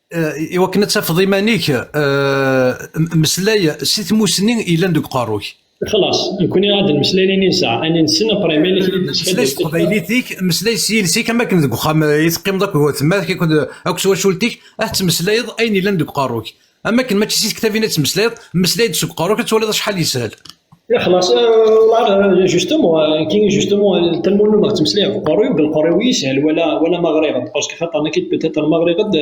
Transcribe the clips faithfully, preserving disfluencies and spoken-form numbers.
Eh, i wakken ad tafeḍ iman-ik, eh, m-, meslay si tmusni yellan deg uqerru-k. Xlaṣ, nekkni ad nmeslay ayen i nesɛa, ayen i nessen, après ma yella kra. Meslay s teqbaylit-ik, meslay s yiles-ik, am akken deg uxxam, eh, i teqqimeḍ akked watma-k, akked, akked twacult-ik, ad tettmeslayeḍ ayen yellan deg uqerru-k. Am akken mačči si tektabin ad tettmeslayeḍ, meslay-d seg uqerru-k, ad twaliḍ acḥal yeshel. Ya xlaṣ, eh, والله, eh, justement, eh, كي justement, eh, tellement نمغ تمسليغ قروي بالقروي يسهل ولا، ولا ما غريغد، parce que خاطر أنا كي peut-être ما غريغد,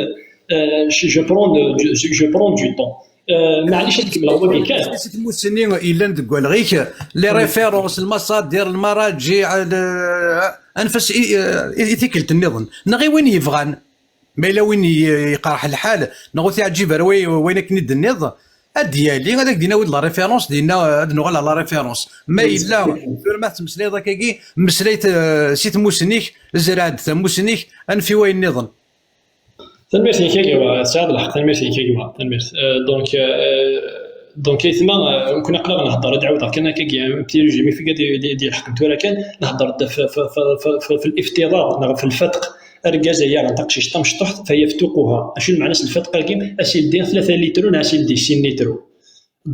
eh, je, je prends de, je, je prends du temps. Eh, معليش نكمل هو كي كان. Si tmusni yellan deg walɣ-ik, les références, المصادر, المراجع, eh, anef-as i, i, i tikkelt nniḍen. Neɣ i win yebɣan. Ma yella win i, yeqreḥ lḥal, neɣ ur t-iɛǧib ara way-, wayen akken i d-tenniḍ, ad d-yali, ad ak-d-inawi d la référence, dinna ad nuɣal ɣer la référence. Ma yella, tura ma tettmeslayeḍ akkagi, mmeslayet, eh, si tmusni-k, zreɛ-d tamusni-k, anef i wayen nniḍen. Tanemmirt-ik a Gma, tesɛiḍ lḥeqq, tanemmirt-ik a Gma, tanemmirt. Eh, donc, eh, donc, aytma, eh, nekkni aql-aɣ nhedder, ad ɛawdeɣ kan akkagi, eh, petit résumé, mi fi-, ad, ad, ad yelḥeq tura kan, nhedder-d f, f, f, f, f, في الافتراض, neɣ في الفتق, argaz-agi, neɣ taqcict tamecṭuḥt, فيفتقها. Acu n lmeɛna-s lfatq-agi? Ad s-ildi tlata litru, neɣ ad s-ildi sin litru.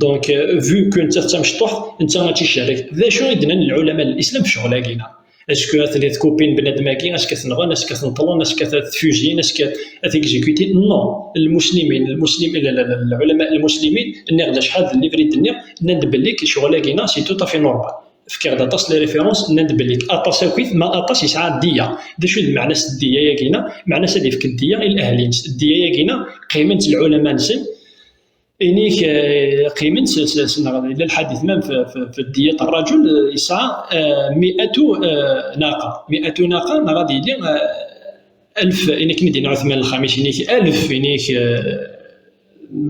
Donc, euh, vu que nettat d tamecṭuḥt, netta ad tt-icerreg. D acu i d-nnan lɛulama n Lislam f ccɣel-agi-na? Est-ce que ad tiliḍ copine bnadem-agi, est-ce que ad t-nɣen, est-ce que ad t-neṭlen, est-ce que ad t-fusillin, est-ce que ad t-exécutin? Non. Lmuslimin, lmuslim-, la, la, la, lɛulama lmuslimin, nniɣ-d acḥal d livre i d-nniɣ, nnan-d belli ccɣel-agi-na, c'est tout à fait normal. Fkiɣ-d aṭas n les références, nnan-d belli aṭas akkit, ma aṭas yesɛa ddiya. D acu d lmeɛna-s ddiya-agi-na? Meɛna-s ad ifk ddiya i lehl-ines. Ddiya-agi-na, qqimen-tt lɛulama-nsen, inik, eh, qqimen-tt s, s, s, neɣ yella lḥadit même f, f, f ddiya n rrajul, eh, yesɛa, eh, miatu, eh, naqa. Miatu naqa, neɣ ad yili, eh, alef, inik mi d-yenna Ɛuthman Lxamis, inik alef, inik, eh,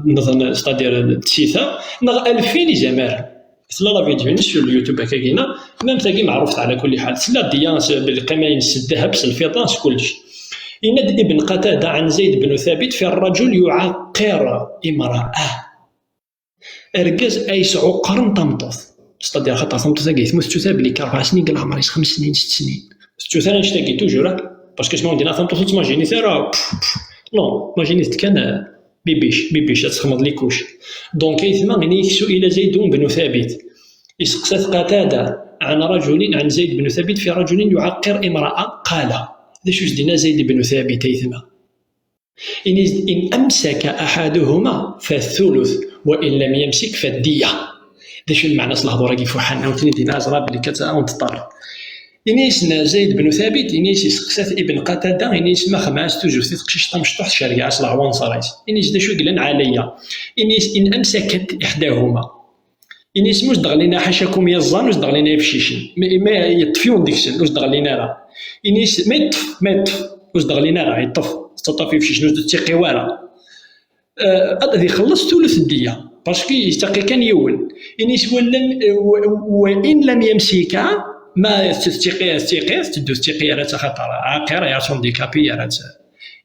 مثلا, c'est-à-dire, tsita, neɣ alfin izamaren. Tella la vidéo-nni sur YouTube akkagi-na, même tagi meɛrufet ɛla kulli ḥal. Tella ddiya s-, belqima-ines s ddheb, s lfiḍa, s kullec. Yenna-d Ibn Qatada ɛan Zayd ben Thabit fi rrajul yuɛaqir imra'a. Argaz ay yesɛuqqren tameṭṭut. C'est-à-dire, xaṭer tameṭṭut-agi tmut, tettu-t belli rebɛa snin deg leɛmer-is, xems snin, sett snin. Tettu-t ara annect-agi, toujours, ah. Parce que sinon, dina tameṭṭut ur ttmajinit ara, pff, pff. Non, majinit-t kan, euh, bibiche, bibiche, ad texmeḍ les couches. Donc, aytma, ini-k سئل زيد بن ثابت. Iseqsa-t Qatada عن رجل، عن زيد بن ثابت في رجل يعقر امرأة، قال. D acu s-d-yenna Zayd ben Thabit, aytma? Ini-s-d: إن أمسك أحدهما فالثلث، وإن لم يمسك فالدية. D acu lmeɛna-s lehdur-agi fuḥan? Ad wen-ten-id-ini, ẓriɣ belli ad wen-teṭṭerḍ. Ini-as-n Zayd ben Thabit, ini-as, iseqsa-t Ibn Qatada, ini-as ma xemɛas tuzut i teqcict tamecṭuḥt, cergeɛ-as leɛwanṣer-is. Ini-as d acu i yellan ɛlayya. Ini-as: إن أمسكت إحداهما. Ini-as ma ur s-d-ɣlin ara, ḥacakum, iẓẓan, ur s-d-ɣlin ara ifcicen. Ma, ma yeṭṭef yiwen deg-sen, ur s-d-ɣlin ara. Ini-as ma yeṭṭef, ma yeṭṭef, ur s-d-ɣlin ara, yeṭṭef, tettaṭṭaf ifcicen, ur s-d-tettiqi wara. Eh, ad, ad ixelleṣ tullut n ddiya, parce que yettaqi kan yiwen. Ini-as: وإن لم، eh, و-، وإن لم يمسكا, ma tettiqi, tettiqi, tetteddu tettiqi ara-tt, axaṭer ɛaqir, yerra-tt handicapée, yerra-tt.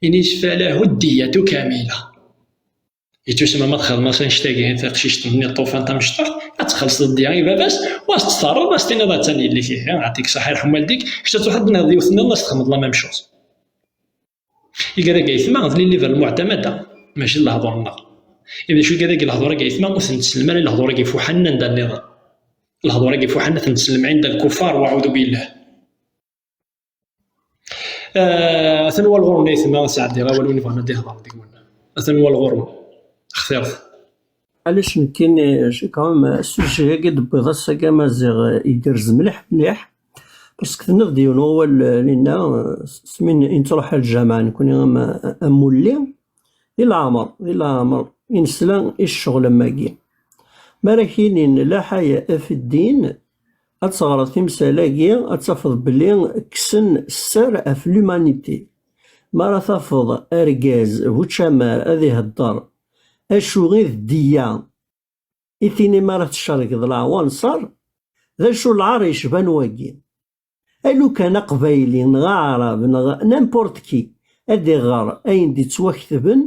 Ini-as: فله الدية كاملة. Yettusemma ma txedmeḍ annect-agi, taqcict-nni ṭṭufan tamecṭuḥt, ad txellṣeḍ ddiya i baba-s, u ad s-tt-terreḍ, ad s-tiniḍ: "Attan yelli-k, ihi, ɛṭik ṣaḥa, irḥem waldik", kečč ad truḥeḍ ad d-tiniḍ yiwet nniḍen, ad s-txedmeḍ la même chose. Igad-agi aytma, d les livres lmuɛtamada, mačči d lehdur-nneɣ. Imi d acu, igad-agi lehdur-agi aytma, ur ten-tsellem ara i lehdur-agi fuḥanen anda nniḍen. Lehdur-agi fuḥanen ad ten-tsellem ɛinda lkufar, waɛudu billah. Ah, atan wal ɣur-wen aytma, ad sɛeddiɣ awal win ibɣan ad d-ihḍer deg-wen. Atan wal ɣur-wen. Xtiṛet. Ɛlac nekkini, je, quand même, sujet-agi d-tewwiḍ ass-agi a Maziɣ, igerrez mliḥ, mliḥ. Parce que tenniḍ-d yiwen wawal, eh, Lina, eh, s-, smin i nettruḥ ar lǧameɛ nekkni am, am wulli. Di leɛmer, di leɛmer i nesla i ccɣel am wagi. Mi ara k-inin laḥaya af ddin, ad teɣreḍ timsal-agi, ad tafeḍ belli kksen sser ɣef l'humanité. Mi ara tafeḍ argaz bu tcamar ad ihedder acu i d ddiya, i tini mi ara tcergeḍ leɛwanṣer, d acu lɛar yecban wagi? A lukan aqbayli neɣ aɛrab neɣ n'importe qui ad iɣer ayen d-ittwaketben,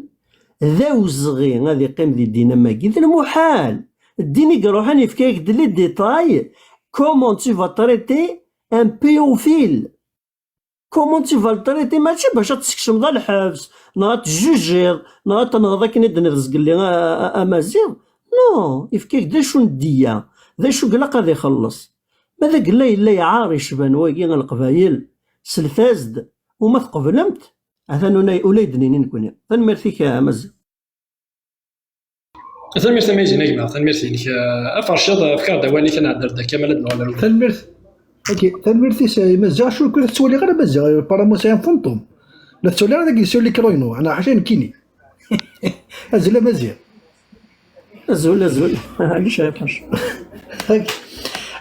d awezɣi ad iqqim di ddin am wagi. D lmuḥal! Ddin i iruḥen yefka-yak-d les détails, comment tu vas traiter un pédophile. Comment tu vas le traiter? Mačči bac ad t-tsekcmeḍ ɣer lḥebs, neɣ ad t-tjujiḍ, neɣ ad t-tenɣeḍ akken i d-tenniḍ zgelli a, a, a, amaziɣ. Non, yefka-k d acu n ddiya, d acu i ilaq ad ixelleṣ. Ma d agella yella yɛar icban wagi a Leqbayel, slet-as-d, uma tqeblemt, atan ula, ula i d-nini nekni. Tanemmirt-ik a Maziɣ. Tanemmirt a Maziɣ a gma, tanemmirt-inek. Eh, aferciḍ, eh, fkiɣ-d awal-ik, ad nɛedder-d akka, ma la d-nuɣal ar ugar. Tanemmirt. Ok, tanemmirt-is a Maziɣ. Acu ur tettwaliɣ ara Maziɣ, apparemment c'est un fantôme. La tettwaliɣ ara dagi sur l'écran-inu, ana ḥaca nekkini. Azul a Maziɣ. Azul, azul. Ɛic a Fac. Ok.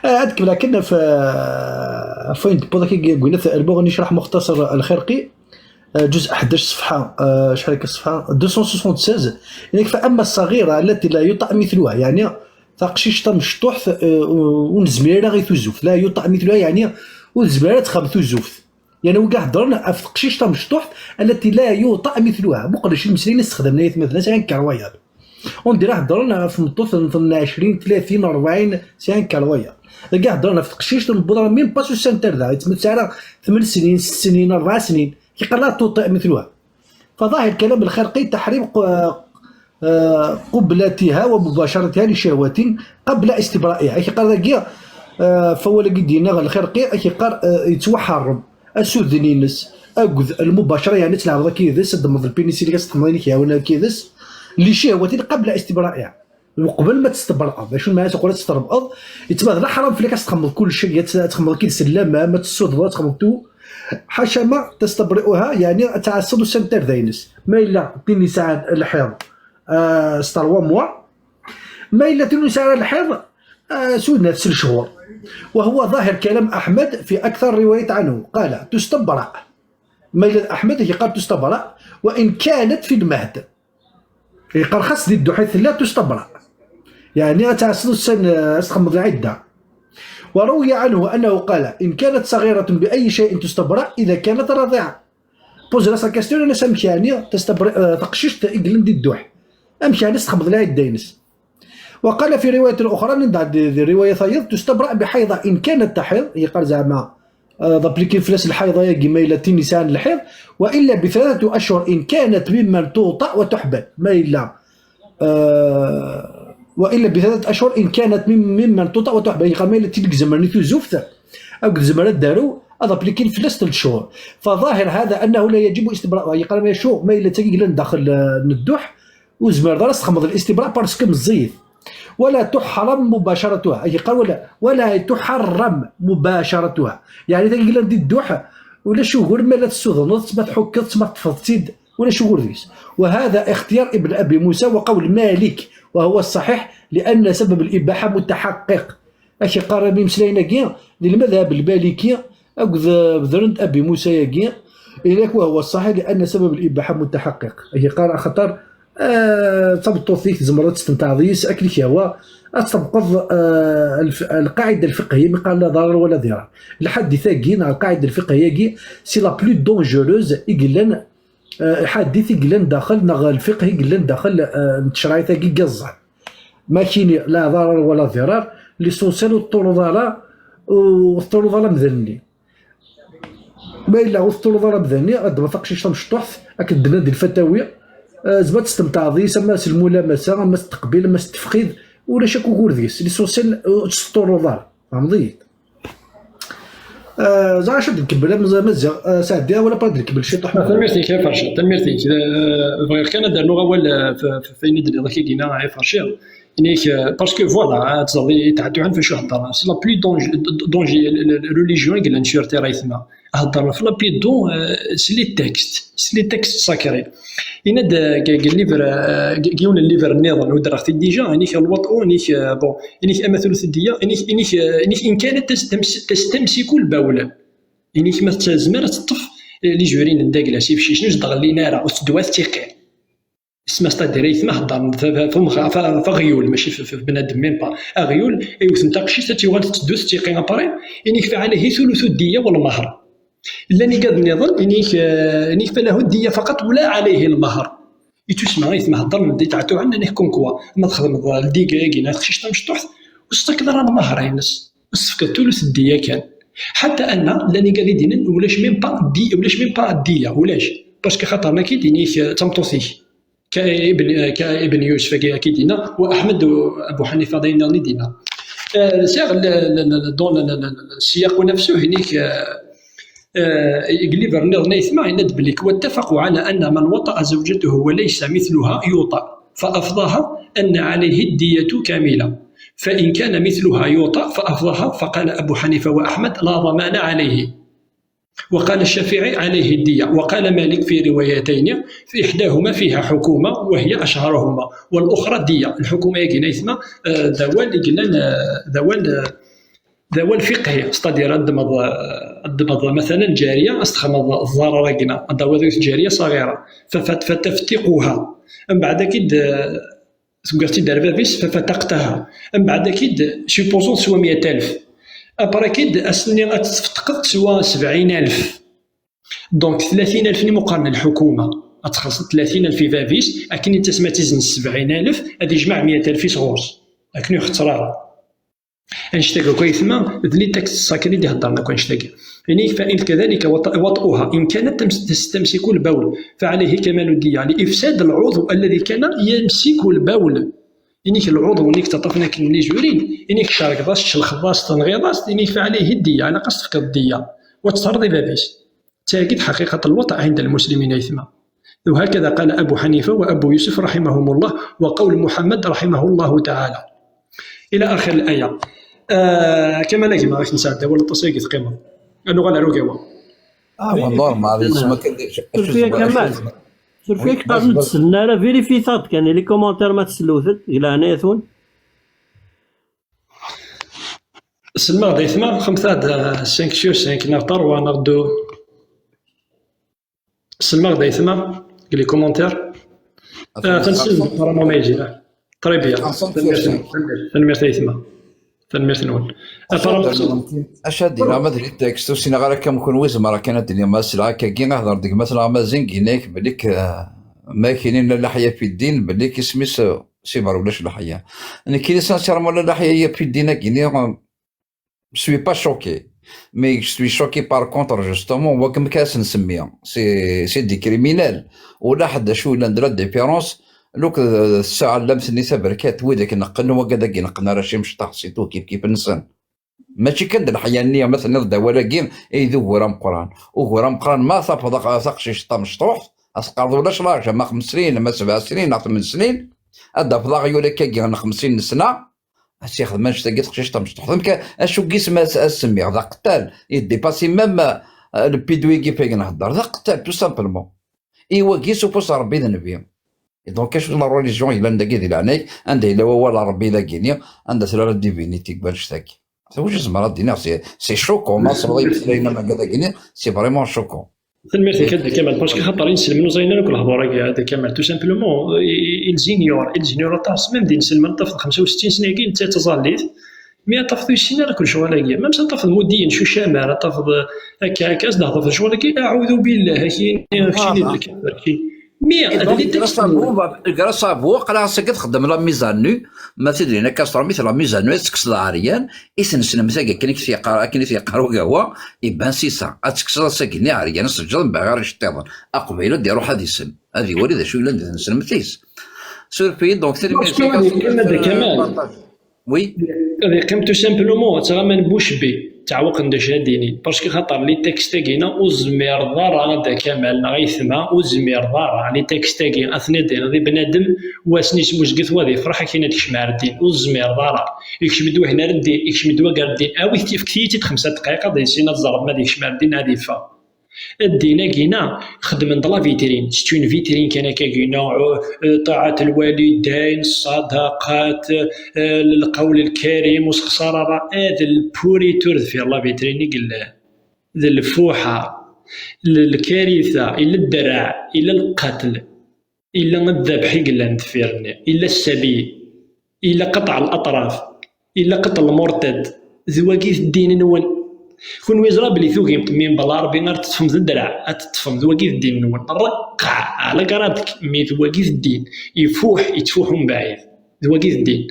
Eh, ad kemmleɣ kan ɣef, ɣef wayen d-tewwiḍ akka deg Lmuɣni, yecreḥ Muxtasar Lxirqi. آه، جزء حداش، صفحة، آه، شحال هكا الصفحة؟ deux cent soixante-seize. يعني فأما الصغيرة التي لا يطاع مثلها، يعني تقشيش تمشطوح، آه، ونزمير غي تزوف، لا يطاع مثلها، يعني ونزمير تخم تزوف. يعني وكاع هضرنا في تقشيش تمشطوح التي لا يطاع مثلها. مقلش المسلمين استخدمنا يا ثمثنا ساعة كروايا. On dirait هضرنا في مطوط ثمانية وعشرين، ثلاثين، أربعين ساعة كروايا. كاع هضرنا في تقشيش تنبض même pas sur سنتر ذا، يتمت ساعة ثمان سنين، ست سنين، أربع سنين. كي قال لا تطيع مثلها. فظاهر كلام الخرقي تحريم ق-، آه، قبلتها ومباشرتها لشهوة قبل استبرائها. كي قال ذاك، آه، فهو لقي دينا الخرقي، كي قال، آه، يتوحرم أسودنينس أقذ المباشرة، يعني تلعب ذاك يدس، تضمض البينيسيلي، تستخدم ذاك يهاون ذاك يدس، لشهوة قبل استبرائها. وقبل ما تستبرأ، باش ما تقول تستربأض، يتبع لا حرام في لك تخمض كل شيء، يت-، تخمض كي سلامة، ما تسوض، تخمض تو. حاشا ما تستبرئها، يعني تعصب السنتر داينس. ما إلا تنسان الحيض، آه، ستار موا. ما إلا تنسان الحيض، آه، سود نفس الشهور. وهو ظاهر كلام أحمد في أكثر رواية عنه، قال: "تستبرأ". ما إلا أحمد يقال: "تستبرأ وإن كانت في المهد". يقال خاص دي الدحيث لا تستبرأ. يعني غتعسلو السن، آه، تخمض العدة. وروي عنه أنه قال: "إن كانت صغيرة بأي شيء تستبرأ إذا كانت راضعة". بوز راسك كاستيون، أنا سامك يعني تستبرأ، آه، تقشيش تقلن دي الدوح. أمك يعني تخمض العدة ينس. وقال في رواية أخرى، من بعد ذي الرواية ثايض: "تستبرأ بحيضة إن كانت تحيض"، يقال زعما، آه، ضبليكي فلاس الحيضة يا كيما إلا تنسان الحيض، "وإلا بثلاثة أشهر إن كانت ممن توطأ وتحبل". ما إلا، آه، "وإلا بثلاثة أشهر إن كانت مم-، ممن توطأ وتحبل". يقال ما إلا تلك زمرني تزوفت، أو زمرت دارو، أضبليكي فلاس ثلاث شهور. فظاهر هذا أنه لا يجب استبراءها. يقال ما يشو، ما إلا تلك لن داخل، آه، ندوح، وزمر دار استخمض الاستبراء باسكو مزيد. "ولا تحرم مباشرتها". أي قال: "ولا، ولا تحرم مباشرتها". يعني تلك لن دي الدوح، ولا شو يقول، ما لا تسوذنط، ما تحكت، ما تفضتيد، ولا شو يقول ذيس. "وهذا اختيار ابن أبي موسى وقول مالك، وهو الصحيح لأن سبب الإباحة متحقق". أشي قال ربي مسلينا كيا للمذهب المالكي، أكذ بذرند أبي موسى ياكي، إلاك وهو الصحيح لأن سبب الإباحة متحقق. أشي قال خطر، آه، تبطو فيك زمرة تستمتع ضيس أكل كيوا، أتطبقض، آه، الف-، القاعدة الفقهية من قال لا ضرر ولا ضرار. الحد ثاقي، القاعدة الفقهية كي، c'est la plus dangereuse، يقلن، آه، حديث يقلن داخل، نغ الفقه يقلن داخل، آه، تشرعي ثاقي قزان. ما كاين لا ضرر ولا ضرار، ليسونسيال والطرود على، والطرود على مذني. ما إلا والطرود على مذني، غد ما تقشيش تمشطوحت، أكد دنا دي الفتاوي، آه، زبا تستمتع ضيس، أما الملامسة، أما التقبيل، أما التفخيذ، ولا شك وقول ذيس، ليسونسيال، آه، الطرود على، فهمضيت؟ آه، زعما شد نكمل، مازال، مازال، آه، سعدي، ولا بغيت نكمل شي طحمة. Tanemmirt-ik a Farci, tanemmirt-ik. آه، bɣiɣ kan ad d-rnuɣ awal, آه، f-, f-, f-, ayen i d-tenniḍ akka gina a Farci. Inek, آه، parce que voilà, ad teẓreḍ i tɛeddu ḥen f acu heddren. C'est la plus dange-, dange-, religion i yellan sur terre aytma. Heddren f la plus don, euh, c'est les textes, c'est les textes sacrés. Yenna-d, euh, deg, deg livre, euh, deg, deg yiwen n livre nniḍen, udreɣ-t-id déjà, inek lwaṭu, inek, euh, bon, inek amatul n teddiya, inek, inek, euh, inek in kanat tas-, tams-, tastamsiku lbawla. Inek ma tezmer ad teṭṭef, euh, les urines n dagla, s ibcicen, ur s-d-ɣellin ara, ur teddwa ad tiqi. Isem-as tadirayt ma heddren f, f, f, f, f aɣyul, mačči f, f, f bnadem, même pas. Aɣyul, iwten taqcict, ad tt-yuɣal tetteddu, tettiqi après, inek fa alayhi thuluthu ddiya wa lmehr. Llan igad nniḍen, inek, eh, inek fa lahu ddiya faqat wa la alayhi lmehr. Ittusma, ayt ma heddren, di tɛettuɛen, inek comme quoi, ma txedmeḍ ldiga-agi, neɣ taqcict tamecṭuḥt, ur s-tettakeḍ ara lmehr-ines. Ur s-tefkeḍ thuluthu ddiya kan. Ḥatta anna llan igad i d-yennan ulac même pas di-, ulac même pas ddiya, ulac. Parce que xaṭer naki d-inik d tameṭṭut-ik. Ka ibn, ka ibn Yusef agi, agi d-yenna, wa Ahmed u Abu Ḥanifa d ayen nniḍen i d-yenna. Euh, sɛiɣ le, le, le, dans le, le, le, le siyaq nafsu, inik, euh, euh, deg livre nniḍen aytma, yenna-d belli واتفقوا على أن من وطأ زوجته وليس مثلها يوطأ فأفضاها أن عليه الدية كاملة، فإن كان مثلها يوطأ فأفضاها، فقال أبو حنيفة وأحمد لا ضمان عليه، وقال الشافعي عليه الدية، وقال مالك في روايتين، في إحداهما فيها حكومة وهي أشهرهما، والأخرى دية. الحكومة ياكي نايثما، آه، ذا وال إجلان، آه، ذا وال، آه، ذا وال فقهي، c'est-à-dire أدمض، آه، أدمض مثلا جارية، أستخمض الضرر أجنا، أدوات جارية صغيرة، ففت-، فتفتقها. من بعد كده، آه، تقول تدار بابيس ففتقتها. من بعد كده، supposons سوا مية ألف. أبرا كده، أسني أتفتقد سوا سبعين ألف. Donc ثلاثين ألف ني مقارنة الحكومة. أتخصص ثلاثين ألف في بابيس، أكن أنت سمعتي زن سبعين ألف، هذه يجمع مية ألف يسغوص. أكن يختصر. أنشتاق كويثما، ذ les textes sacrés دي هدرنا كو أنشتاق. يعني فإن كذلك وط-، وطئها، إن كانت تمس-، تستمسك البول، فعليه كمال الدية لإفساد العضو الذي كان يمسك البول. إنك العضو إنك تطفنا كن لي جورين، إنك شارك ضاس، شلخ ضاس، تنغي ضاس، إنك فعليه الدية، على قصد فك الدية. وتصرد بابيس. تاكد حقيقة الوطء عند المسلمين أيثما. وهكذا قال أبو حنيفة وأبو يوسف رحمهم الله، وقول محمد رحمه الله تعالى. إلى آخر الآية. آه، كما نجم راك نساعد ولا تصيق قيمة. أنه غير روقوا. اه والله ما عاد يسمى كان شوف يا كمال. شوف يا كمال، نتسنى راه فيريفي صاد كان لي كومونتير ما تسلوثت إلى هنا يثون. سلمى دايثما خمسة cinq sur cinq نغ trois نغ deux. سلمى دايثما لي كومونتير. آه، تنسلم، رانا ما يجي، لا. Très bien. تنميرت، تنميرت، تنميرت دايثما. تنميرت نون. أفرمت. اش هاد دينا ما دري تكست وسينا غير كم كون ويز مرة كانت دينا ما سلعة كاكي نهضر ديك مثلا ما زين قيناك بليك، آه، ما كاينين لا لحية في الدين بليك اسمي س-، سي مار ولاش لحية. أنا كي لسان سير ولا لحية هي في الدين كيني. Je suis pas choqué, mais je suis choqué par contre justement, وكم كاس نسميها c'est, c'est des criminels. ولا حد شو إلا ندير la différence. لوك الساعة لمسني سبركات ويدك نقن وقدك نقن راه شي مشطح c'est tout كيف كيف نسن. ماشي كان د الحياة النية مثلا د ولاكي اي ذو غرام قران وغرام قران ما صافض تقشيش طا مشطوح. اسقاض ولا شراجة ما خمس سنين ما سبع سنين ما ثمان سنين. هذا فضا غيولك كي خمسين سنة. أسي خدمة نشتا قيت خشيش تمشطح. فهمك أشو قيس ما أسمي هذا قتال يديباسي ميم. لو بيدوي كي فيك نهضر هذا قتال تو سامبلمون. إيوا قيس وفوس ربي ذنبي. دونك أشو لا ريليجيون إلا عندك يدي لعنيك عندها إلا هو لا ربي لا كيني. عندها سلا لا ديفينيتي قبل شتاكي. واش زعما راه دينا سي سي شوكون ما صبغي بسلاينا ما قال كيني سي فريمون شوكون. تنميرتك هذا كمال باسكو خاطر ينسلم نوزاين لك الهضره كاع هذا كمال تو سامبلومون. يلزينيور يلزينيور طاس ميم دين سلمان طاف خمسة وستين سنه كي انت تزاليت. مي طاف تو سنه لك شغل هي ميم سان طاف المدين شو شامر طاف. هكا هكا زاد هضر شغل كي اعوذ بالله كي كي لك كي مي هذا اللي تكسب. غراس ابو قرا سكت خدم لا ميزانو. ما تدري انا كاستر مثل لا ميزانو تكسد عريان. يسنسن مثلا كنك تيقرا كنك تيقرا هو. يبان سي سا اتكسر ساكني عريان سجل باغي غير يشتغل. اقبيله ديرو حد يسن هذه ولد شو لند نسن متيس. سوربي دونك تلميذ كمال وي. هذه قيمته سامبلومون تغمن بوش بي تعوق ندش هادينين باسكو خاطر لي تكست كينا وزمير ضار هذا كمال نغيثما وزمير ضار لي تكست كي اثني دين ذي بنادم واسني سموزقت وذي فرح كينا تكشمار الدين وزمير ضار. يكشم دو هنا ردي يكشم دو قال الدين اوي تيفكتيتي خمسة دقائق هذا يسينا الزرب ما ديكشمار الدين هذه فا. الدين كينا خدمن لا فيترين c'est une vitrine كان كينا. طاعة الوالدين الصدقات، آه، القول الكريم وسخسارة راه هذا البوريتور في لا فيترين يقول ذا الفوحة الكارثة إلا الدرع إلا القتل. إلا الذبح يقلن دفيرني إلا السبي إلا قطع الأطراف إلا قتل المرتد. ذواقي الدين نون كون ويزرا بلي ثوقي من بلا ربي غير تطفم ذ الدرع تطفم ذواقي الدين نون رقع على قراتك مي ذواقي الدين يفوح يتفوح من بعيد. ذواقي الدين.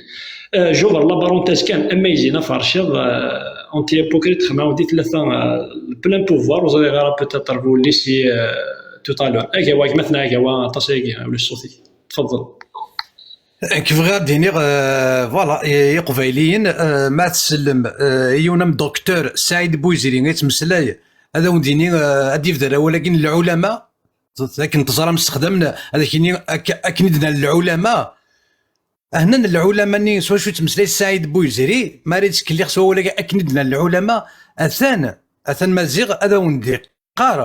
آه، جوغر لا بارونتاز كان اما يزينا فارشيض، آه، anti-hypocrite, xemɛa di tlata, euh, le plein pouvoir, ur ẓriɣ ara, peut-être bu lisi, euh, tout à l'heure. Agawa, gma-tneɣ, agawa, aṭas ayagi, ulac ṣṣut-ik. Tfeḍḍel. Nekk bɣiɣ ad d-iniɣ, euh, voilà, i Iqbayliyen, euh, ma tsellem, euh, i yiwen am docteur Saïd Bouziri yettmeslay, ad awen-d-ini, euh, ad d-yebder awal-agi n lɛulama, akken teẓram ssexdamen, ad ak-ini ak-, akken i d-nnan lɛulama. Ahnan lɛulama-nni s wacu yettmeslay Saïd Bouziri, mi ara yettkelliɣ s wawal-agi akken i d-nnan lɛulama, atan, atan Maziɣ ad awen-d-iqqar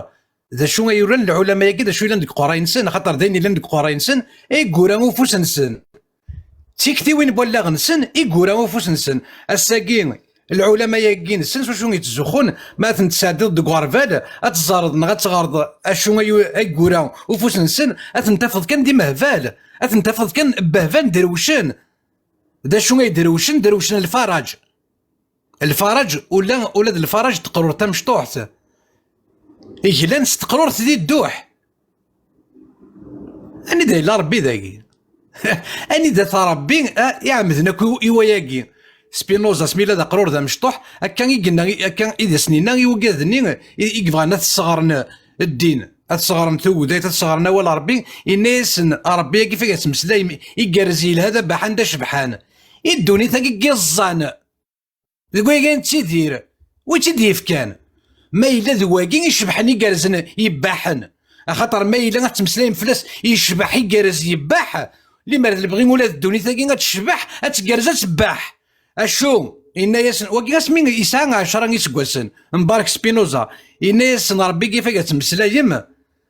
d acu ay uran lɛulama-agi, d acu yellan deg uqerray-nsen, axaṭer d ayen yellan deg uqerray-nsen ay yura ufus-nsen. D tiktiwin n wallaɣ-nsen i yura ufus-nsen. Ass-agi, lɛulama-agi-nsen s wacu i ttzuxxun, ma ad ten-tesɛeddiḍ deg uɣerbal, ad teẓreḍ neɣ ad teɣreḍ acu ay, ay yura ufus-nsen, ad ten-tafeḍ kan d imehbal, ad ten-tafeḍ kan behban, drewcen. D acu ay drewcen? Drewcen lfaraj. Lfaraj, ula, ula d lfaraj n teqrurt tamecṭuḥt. Glan s teqrurt di dduḥ. Anida yella Ṛebbi dagi? Anida-t Ṛebbi, a, iɛemmden akk i, i wayagi? Spinoza, asmi yella d aqrur d amecṭuḥ, akka i yenna, akka i d asen-yenna i wigad-nni i, i yebɣan ad t-sseɣren ddin, ad sseɣren tugdayt, ad sseɣren awal Ṛebbi, yenna-yasen Ṛebbi-agi f-, ad ttmeslayem, igerrez, yelha, d abaḥan, d acebḥan. I ddunit-agi n yiẓẓan, deg wayagi i nettidir, wi tt-id-yefkan? Ma yella d wagi icebḥen, igerrzen, yebbaḥen. Axaṭer ma yella ad tmeslayem fell-as, yecbeḥ, igerrez, yebbaḥ, limer d lebɣi ula d ddunit-agi ad tecbeḥ, ad tgerrez, ad tebbaḥ. Acu? Yenna-yasen, wagi asmi yesɛa ɛecra iseggasen, Mbarek Spinoza, yenna-yasen Ṛebbi-agi f-, ad tmeslayem,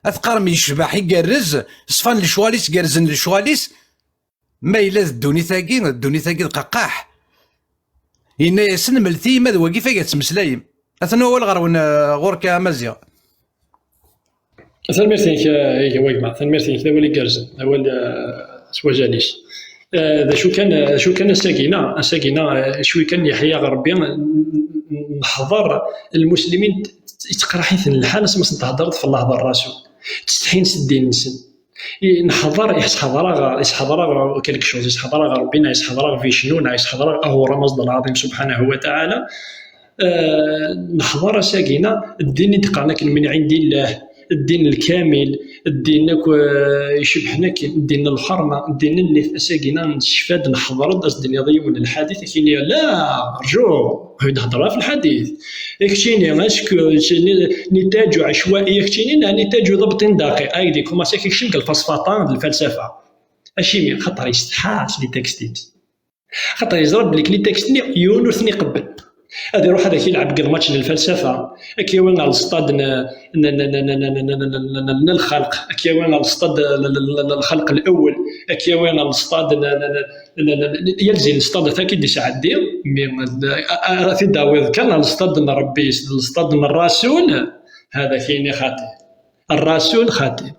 ad teqqarem yecbeḥ, igerrez, ṣfan lecɣal-is, gerrzen lecɣal-is, ma yella d ddunit-agi, ddunit-agi d qaqqaḥ. Yenna-yasen, mlet-iyi ma d wagi f-, ad ttmeslayem. Atan wawal ɣer-wen, eh, ɣur-k a Maziɣ. Tanemmirt-inek, eh, a gma, tanemmirt-inek, d awal igerrzen, d awal, eh, s wazal-is. Eh, d acu kan, d acu kan, ass-agi-na, ass-agi-na, eh, cwi kan yeḥya ɣer Ṛebbi, n-, n-, neḥḍer lmuslimin, t-, t-, yettqerḥ-iten lḥal asmi s-, n-, tehḍereḍ f Allah d Ṛṛasul. Ttsetḥin s ddin-nsen. I, neḥḍer, yesḥeḍer-aɣ, yesḥeḍer-aɣ quelque chose, yesḥeḍer-aɣ Ṛebbi, neɣ yesḥeḍer-aɣ Vishnu, neɣ yesḥeḍer-aɣ Ahura Mazda Lɛaḍim subḥanahu wa taɛala. Eh, neḥḍer ass-agi-na, ddin i d-qqaren akken min ɛindillah, ddin lkamil, ddin akk, eh, icebḥen akken, ddin n lḥerma, ddin n nnif, ass-agi-na necfa-d, neḥḍer-d, ad s-d-tiniḍ yiwen n lḥadit, ad k-iniɣ, la, rǧu, ur d-hedder ɣef lḥadit. Keččini, est-ce que نتاج عشوائي, keččini, neɣ نتاج ضبط دقيق? Ay, di commencer kekcem deg lfasfaṭa d lfalsafa. Acimi? Xaṭer yessetḥa s les textes-is. Xaṭer yeẓra belli les textes-nni yiwen ur ten-iqebbel. Ad iruḥ ad ak-ilɛeb deg lmatch n lfalsafa, ad k-yawi ɣer lestad n, n, n lxelq, ad k-yawi ɣer lestad n, n, n, n lxelq lewwel, ad k-yawi ɣer lestad n, n, n, n, n, yal zi lestad ad ak-id-isɛeddi, mi d, a, a, ad t-id-tawiḍ kan ɣer lestad n Ṛebbi, lestad n Ṛṛasul, هذا كيني خاطي. الرسول خاطي.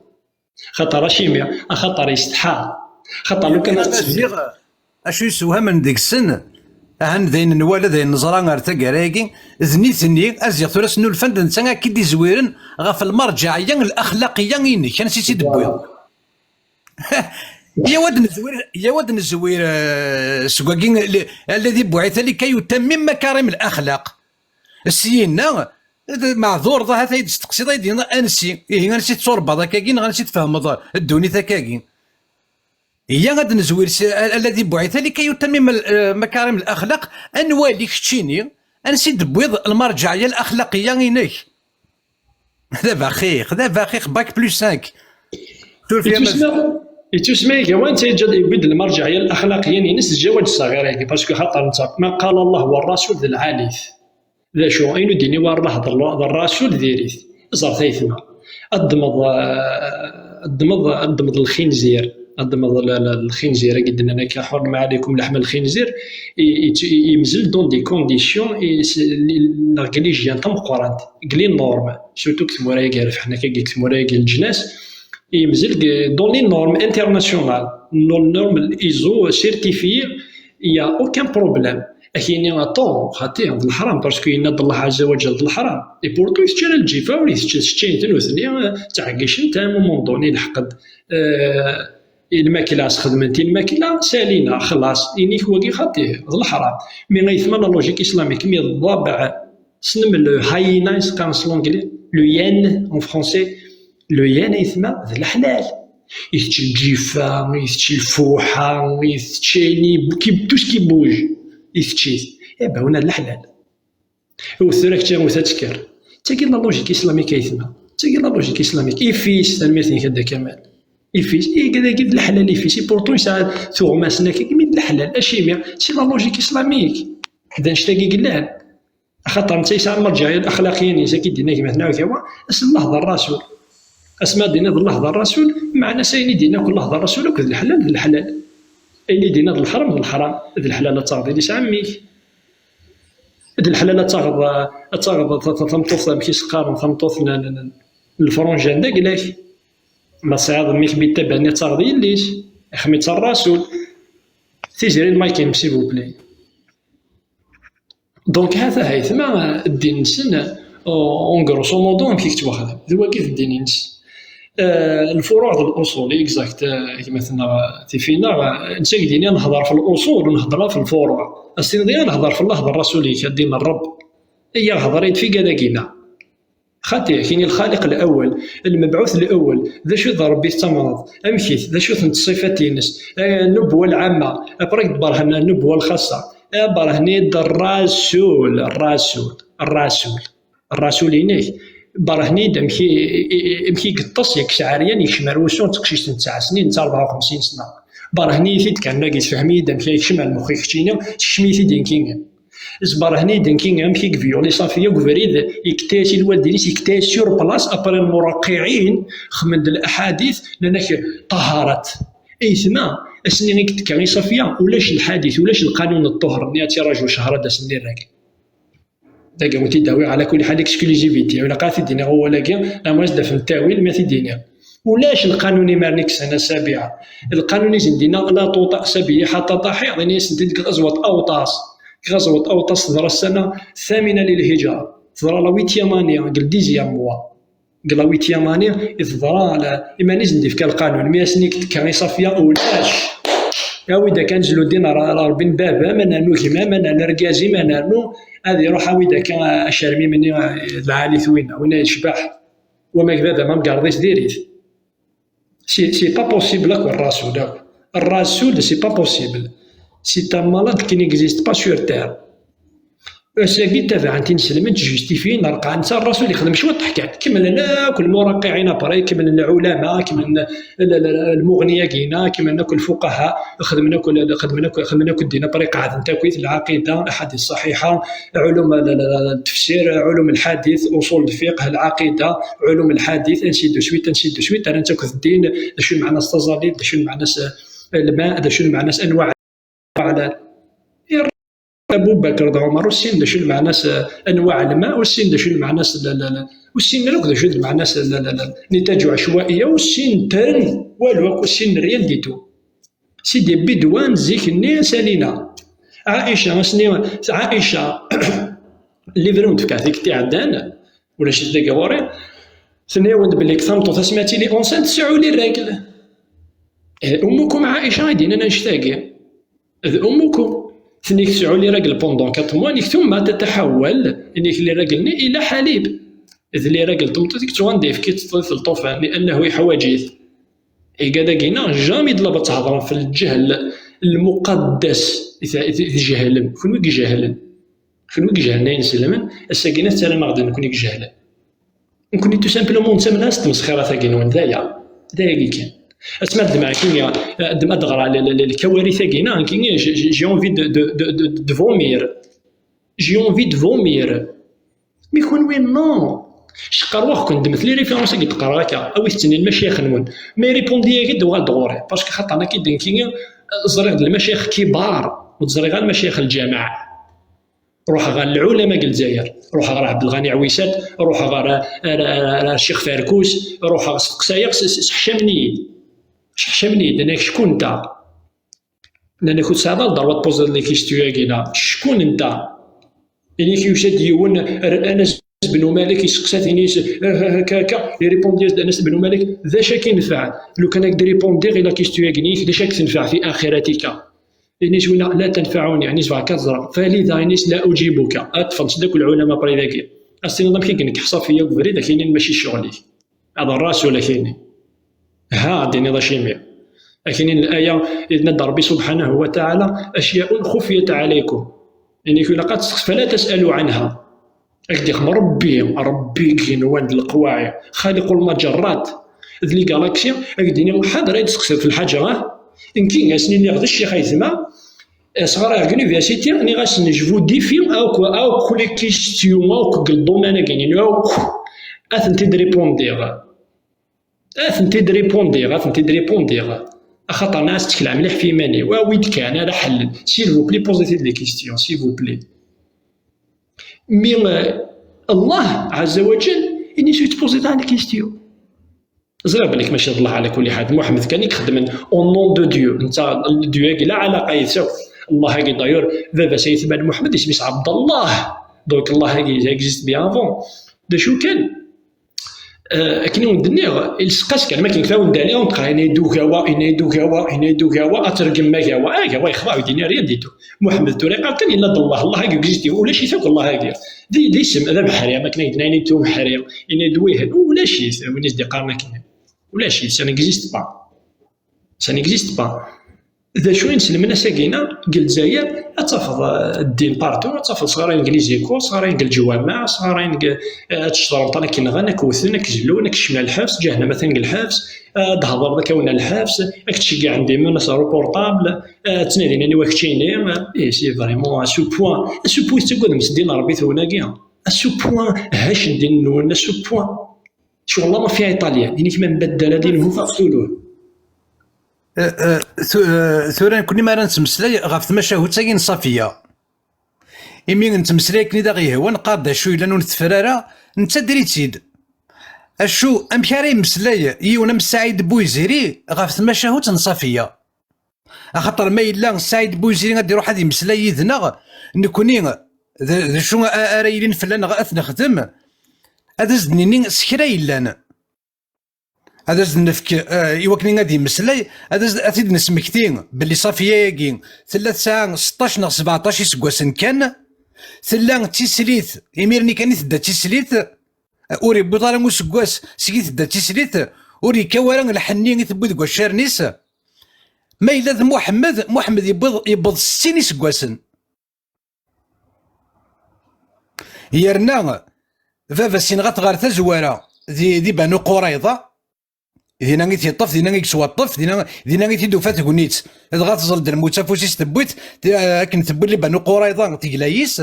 Xaṭer acimi? Axaṭer yessetḥa. Xaṭer lukan ad Amaziɣ, acu yessewhamen deg-sen, ahan d ayen nwala, d ayen neẓra ar taggara-agi, d nitni, Aziɣ tura snulfan-d netta akka i d-izwiren ɣef lmerǧɛiyya laxlaqiyya-inek, ansi i tt-id-tewwiḍ? Yaw ad nezwir, yaw ad nezwir, eh, seg wagi, le-, الذي بعث لكي يتمم مكارم الأخلاق. Syenna, d-, meɛdureḍ, ahat ay d-testeqsiḍ, ay d-yenna ansi, ihi ansi tetturebbaḍ akkagi, neɣ ansi tfehmeḍ ddunit akkagi? Iyya ad nezwir s, الذي بعث لكي يتمم ال-, eh, مكارم الأخلاق, ad nwali keččini, ansi d-tewwiḍ lmerǧɛiyya laxlaqiyya-inek? D abaxix, d abaxix, bac plus cinq. Suref-iyi a Maziɣ. Yettusma, yettusma iga wanta yeǧǧa-d, yewwi-d lmerǧɛiyya laxlaqiyya-ines, teǧǧa-d ṣṣaɣir-agi, parce que xaṭer netta, ma قال الله والرسول d lɛali-t. D acu? Ayen ur d-yenni wa Allah d, d Ṛṛasul diri-t. Ẓer tayetma. Ad ddmeḍ, eh, ad ddmeḍ, ad ddmeḍ lxinzir. Ad ddmeḍ l-, l-, lxinzir, agi d-nnan akka, حرم عليكم لحم الخنزير. I, i, i, yemzel dans des conditions, i, s-, li, negligeant tameqqrant, deg les normes, surtout deg tmura-agi rfeḥn akka, deg tmura-agi n leǧnas, yemzel deg, dans les normes internationales, nos normes ISO certifiées, il y a aucun problème. Ad k-yini, attends, xaṭi, d leḥram, parce que yenna-d Allah Azza wa Jal d leḥram. Et pourtant, itečča ara lǧifa, ur itečča, tečča-iten nutni, ttɛeggic-iten, à un moment donné, ilḥeq-d, euh, lmakla, sxedment i lmakla, salina, xlaṣ, inik wagi xaṭi, d leḥram. Mi aytma la logique islamique, mi d ḍabeɛ, tessnem le hyena, i s-qqaren s l'anglais, le hyène en français, le hyène aytma d leḥlal. Itečč lǧifa, itečč lfuḥa, itečč ayen i, qui, tout ce qui bouge, itečč-it. Eh ben, huna d leḥlal. Wet tura kečči, wet ad tekker. D tagi la logique islamique aytma. D tagi la logique islamique. Ifis, tanemmirt-inek a Dda Kamal. Ifis, iga dagi d leḥlal ifis. Et pourtant yesɛa tuɣmas-nni akka, imi d leḥlal. Acimi? C'est la logique islamique. D annect-agi i yellan. Axaṭer netta yesɛa lmerǧiɛiyya axlaqiya-nni, s akka i d-yenna gma-tneɣ Kawa, ass n Allah d Rasul. Asmi ad d-tiniḍ Allah d Rasul, meɛna-s ayen i d-yenna akk Allah d Rasul akk d leḥlal, d leḥlal. Ayen i d-yenna d leḥram, d leḥram. D leḥlal ad taɣeḍ iles n ɛemmi-k. D leḥlal ad taɣeḍ, ad taɣeḍ ta-, ta-, tameṭṭut, amek i s-qqaren, tameṭṭut n, n, n, n lefranjan d agla-k. Ma tesɛiḍ mmi-k bittabanni, ad taɣeḍ yelli-s. Ixmi d Rasul. Tiziri n Mike, s'il vous plaît. Donc, ha-t-a aytma, ddin-nsen, en grosso modo, amek i yettwaxdam. D wagi i d ddin-nsen. Eh, lfuruɛ d luṣul, exact, eh, gma-tneɣ, tifi-nneɣ, eh, netta i d-yenna nehḍer f luṣul u nehḍer f lfuruɛ. Ad s-tiniḍ, ya nehḍer f Allah d Rasul-ik, a ddin n Ṛebb. Iyya hḍer-iyi-d f igad-agi-nna. Xaṭi, kini lxaliq lawal, lmebɛut lawal, d acu d Ṛebbi tettamneḍ? Amek-it? D acu-tent ṣṣifat-ines? Eh, nnubuwa lɛamma, après berhen nnubuwa lxaṣṣa. Eh, berhen-iyi-d Rasul, Rasul, Rasul. Rasul-inek, berhen-iyi-d amek i, i, i, amek i yeṭṭes yak Cɛeryan yekcem ar wusu n teqcict n tesɛa snin, netta rebɛa u xemsin sna. Berhen-iyi-t-id kan, dagi tefhem-iyi-d amek i yekcem ar lmux-ik keččini, sekcem-iyi-t-id nekkini. Sberhen-iyi-d nekkini amek i yeviyuli Ṣafiya deg ubrid, yekta-yas i lwaldin-is, yekta-yas sur place, après lmuraqiɛin, xedmen-d laḥadit, nnan-ak ṭaharat. Aytma, ass-nni i yettekka i Ṣafiya, ulac lḥadit, ulac lqanun n ṭṭuhṛ-nni, ad tiraju cehṛ ad d-asen lirragel. Dagi ur t-id-awiɣ, ɛla kulli ḥal, exclusivité. Ilaq ad t-id-iniɣ awal-agi, lamer ad s-d-afen ttawil, ma t-id-iniɣ. Ulac lqanun imarni kksen asabiɛa. Lqanun i sen-d-inna, la tuṭaɛ sabiya ḥaṭa taḥiḍ, ini-asen-t-id deg ɣazwat Awṭas. Deg ɣazwat Awṭas teḍra ssana thamina lil hijra. Teḍra la huitième année, deg le dixième mois. Deg la huitième année i teḍra, la, iman-is n d-ifka lqanun. Mi asen-ik tekka i Ṣafiya, ulac. Awi-d akka anezlu din ar, ar Ṛebbi n baba, ma nernu gma, ma nernu argaz-im, ma nernu, ad iruḥ awi-d akka acermim-nni, eh, lɛali-t winna, winna yecbeḥ. Wama d baba, ma mgerḍ-is diri-t. C'est, c'est pas possible akk, Rasul, akk. Rasul, c'est pas possible. C'est un malade qui n'existe pas sur terre. Ass-agi tabaɛent inselmen ttjustifiyin ṛeqɛen-tt, Rasul ixdem cwiṭ kan. Kemmlen akk lmuraqiɛin après, kemmlen lɛulama, kemmlen l-, l-, l-, lmuɣni-agi-ina, kemmlen akk lfuqaha, xedmen akk l-, xedmen akk, xedmen akk ddin après, qeɛden-t akkit, lɛaqida, laḥadit ṣaḥiḥa, ɛulum l-, l-, l-, tefsir, ɛulum lḥadit, uṣul lfiqh, lɛaqida, ɛulum lḥadit, ainsi de suite, ainsi de suite, rran-tt akk d ddin, d acu lmeɛna-s taẓallit, d acu lmeɛna-s, eh, lma, d acu lmeɛna-s anwaɛ lɛaqida. Abu Bakr d Ɛumar ur ssinen d acu lmeɛna-s, eh, anwaɛ lma, ur ssinen d acu lmeɛna-s, la, la, la, ur ssinen ara akk d acu d lmeɛna-s, la, la, la, nitaǧ ɛecwa'iya, ur ssinen-ten walu akk, ur ssinen rien du tout. Sidi Bidwan zik-nni salina. Ɛaica, asni, Ɛaica, livre n tefka tikkelt iɛeddan, ulac-it dagi ɣur-i, tenna-yawen-d belli deg tameṭṭut asmi ad tili enceinte, tesɛu les règles. Eh, Ummukum Ɛaica i d-yennan annect-agi. D Ummukum. Tenna-k tesɛu les règles pendant quatre mois, nek tumma tataḥawal, nek les règles-nni ila ḥalib. D les règles n tmeṭṭut i yettuɣan d ayefki d ṭṭufan, li'annahu yeḥwaǧ-it. Igad-agi-nneɣ, jamais d laba ad thedrem f lǧehl lmuqaddas i t-, i t-, i tjehlen. Kunwi i ijehlen. Kunwi i ijehlen ay inselmen, ass-agi-nni tettarram-aɣ-d nekkni i ijehlen. Nekkni, tout simplement, nettamen-as tmesxirat-agi-nwen, d aya. D ayagi kan. Asmi ad d-mɛen kini, ad d-ɣreɣ l-, l-, l-, lkawarit-agi-nneɣ, kini, j'ai, j'ai, j'ai envie de, de, de, de, de vomir. J'ai envie de vomir. Mi kunwi, non. Cqerwaɣ-ken, ddmet les références-agi d-qqareɣ akka, awit-ten i lmacayex-nwen. Ma iripundi-agi-d, uɣal-d ɣur-i. Parce que xaṭer nekki d nekkini, ẓriɣ-d lmacayex kibar, ur ẓriɣ ara lmacayex lǧameɛ. Ruḥeɣ ɣer lɛulama deg Lezzayer, ruḥeɣ ɣer Ɛebdelɣani Ɛwisat, ruḥeɣ ɣer, ɣer, ɣer, ɣer Ccix Ferkus, ruḥeɣ steqsayeɣ, s-, s-, sseḥcamen-iyi-d. Sseḥcamen-iyi-d, nnan-ak cku netta. Nnan-ak ur tesɛiḍ ara le droit ad tpoẓiḍ les questions-agi, neɣ cku netta. Ini-k yusa-d yiwen, r-, anas-, بن مالك يسقسات، ينيس هكا هكا، يريبوندي-as-d Anas بن مالك: "D acu ad k-yenfɛen? Lukan ad k-d-ripondiɣ i la question-agi-inek, d acu ad k-tenfeɛ في آخرتك؟" Init winna: "لا تنفعني"، init: "Bɣa ad k-ẓreɣ". "فلذا"، init: "لا أجيبك". Ad ṭṭfen-tt akk lɛulama après dagi. Ad s-tiniḍ: "Amek i k-nekk ḥṣa feyya deg ubrid?" Ad k-inin: "Mačči ccɣel-ik. Ad ṛṛasul", ad k-inin. Ha, ad d-tiniḍ acimi. Ad k-inin laya, yenna-d Ṛebbi subḥanahu wa taɛala: "أشياء خفيت عليكم". Init: "Ilaq ad testeqs-, فلا تسألوا عنها". Ad k-d-ixdem Ṛebbi, Ṛebbi i yenwan d leqwaɛi, خالق المجرات, d les galaxies, ad k-d-yini: "Ḥader, ad d-testeqsiḍ ɣef lḥaǧa, ah?" Nekki, ad s-niniɣ: "D ccix, aytma, sɣareɣ deg université", nniɣ-asen: "Je vous défie akk, akk les questions, akk deg lḍuman-agi-nni, akk, ad tent-id-ripondiɣ." Ad tent-id-ripondiɣ, ad tent-id-ripondiɣ. Axaṭer nniɣ-as: "Ttekleɣ mliḥ ɣef yiman-iw, awi-d kan, ara ḥellen. S'il vous plaît, posez-t-id les questions, s'il vous plaît." Mi, euh, Allah ɛazza wa jall, init: "Ur tettpoziḍ ara les questions." Ẓriɣ belli mačči d Allah ɛla kulli ḥal, d Muḥemmed kan i ixeddmen au nom de Dieu. Netta, Dieu-agi la ɛlaqa yid-s akk. Allah-agi, d'ailleurs, baba-s ayetma n Muḥemmed, isem-is Ɛebdallah. Donc, Allah-agi, ça existe bien avant. D acu kan, euh, akken i wen-d-nniɣ, ilseq-as kan, ma akken kra wen-d-nniɣ, wen-d-qqar, yenna-yi-d ugawa, yenna-yi-d ugawa, yenna-yi-d ugawa, ad tergem agawa. Agawa yexḍa, ur d-yenni rien du tout. Muḥemmed tura yeqqar kan, yella d Allah, Allah-agi existe, ulac-it akk Allah-agi. D, d isem, d abeḥri, am akken i d-nnan, yenna-yi-d ubeḥri, yenna-yi-d wihin, ulac-it, win i s-d-iqqaren akken. Ulac-it, ça n'existe pas. Ça n'existe pas. D acu i nselmen ass-agi-na deg Lezzayer? Ad tafeḍ, eh, ddin partout, ad tafeḍ sɣarayen deg les écoles, sɣarayen deg leǧwameɛ, sɣarayen deg, eh, ad tecḍer meṭṭan akken nɣan, ad k-wten, ad k-zellun, ad k-kecmen ɣer lḥebs, ǧahennama atan deg lḥebs, eh, ad d-thedreḍ ad k-awin ɣer lḥebs, ad k-ttceggiɛen dima s le portable, eh, ad ttnadin aniwa keččini, eh, c'est vraiment à ce point, à ce point tettagadem s ddin n Ṛebbi tura-agi, à ce point hac ddin-nwen, à ce point. Ccɣel-a mafia iṭalyan, inik ma nbaddal ad inhu faqtuluh. Eh, eh, tu-, eh, tura nekkni mi ara nettmeslay ɣef tmacahut-agi n Ṣafiya. Imi nettmeslay akken i d aɣ-yehwa, neqqar-d acu yellan ur netteffer ara, nettader-itt-id. Acu, amek ara yemmeslay yiwen am Saɛid Buyziri ɣef tmacahut n Ṣafiya? Axaṭer ma yella Saɛid Buyziri ad iruḥ ad yemmeslay yid-neɣ, nekkni d, d acu a-, ara yilin fell-aneɣ ad t-nexdem? Ad as-d-nini s kra yellan. Ad as-d-nefk, eh, i wakken ad yemmeslay, ad as-, ad t-id-nesmekti belli Ṣafiya-agi tella tesɛa seṭṭac neɣ sbeɛṭac iseggasen kan, tella d tislit, imir-nni kan i tedda d tislit, ur yewwiḍ ara useggas seg i tedda d tislit, ur yekkaw ara lḥenni i tewwi deg waccaren-is. Ma yella d Muḥemmed, Muḥemmed yewwiḍ, yewweḍ settin iseggasen. Yerna baba-s yenɣa-t ɣer tazwara di, di Banu Qurayḍa. Dinna i t-yeṭṭef, dinna i yettwaṭṭef, dinna, dinna i t-id-tufa tegnit. Dɣa teẓẓel-d lmut afus-is, tewwi-t, t-, akken tewwi li Banu Qurayḍa tegla yis,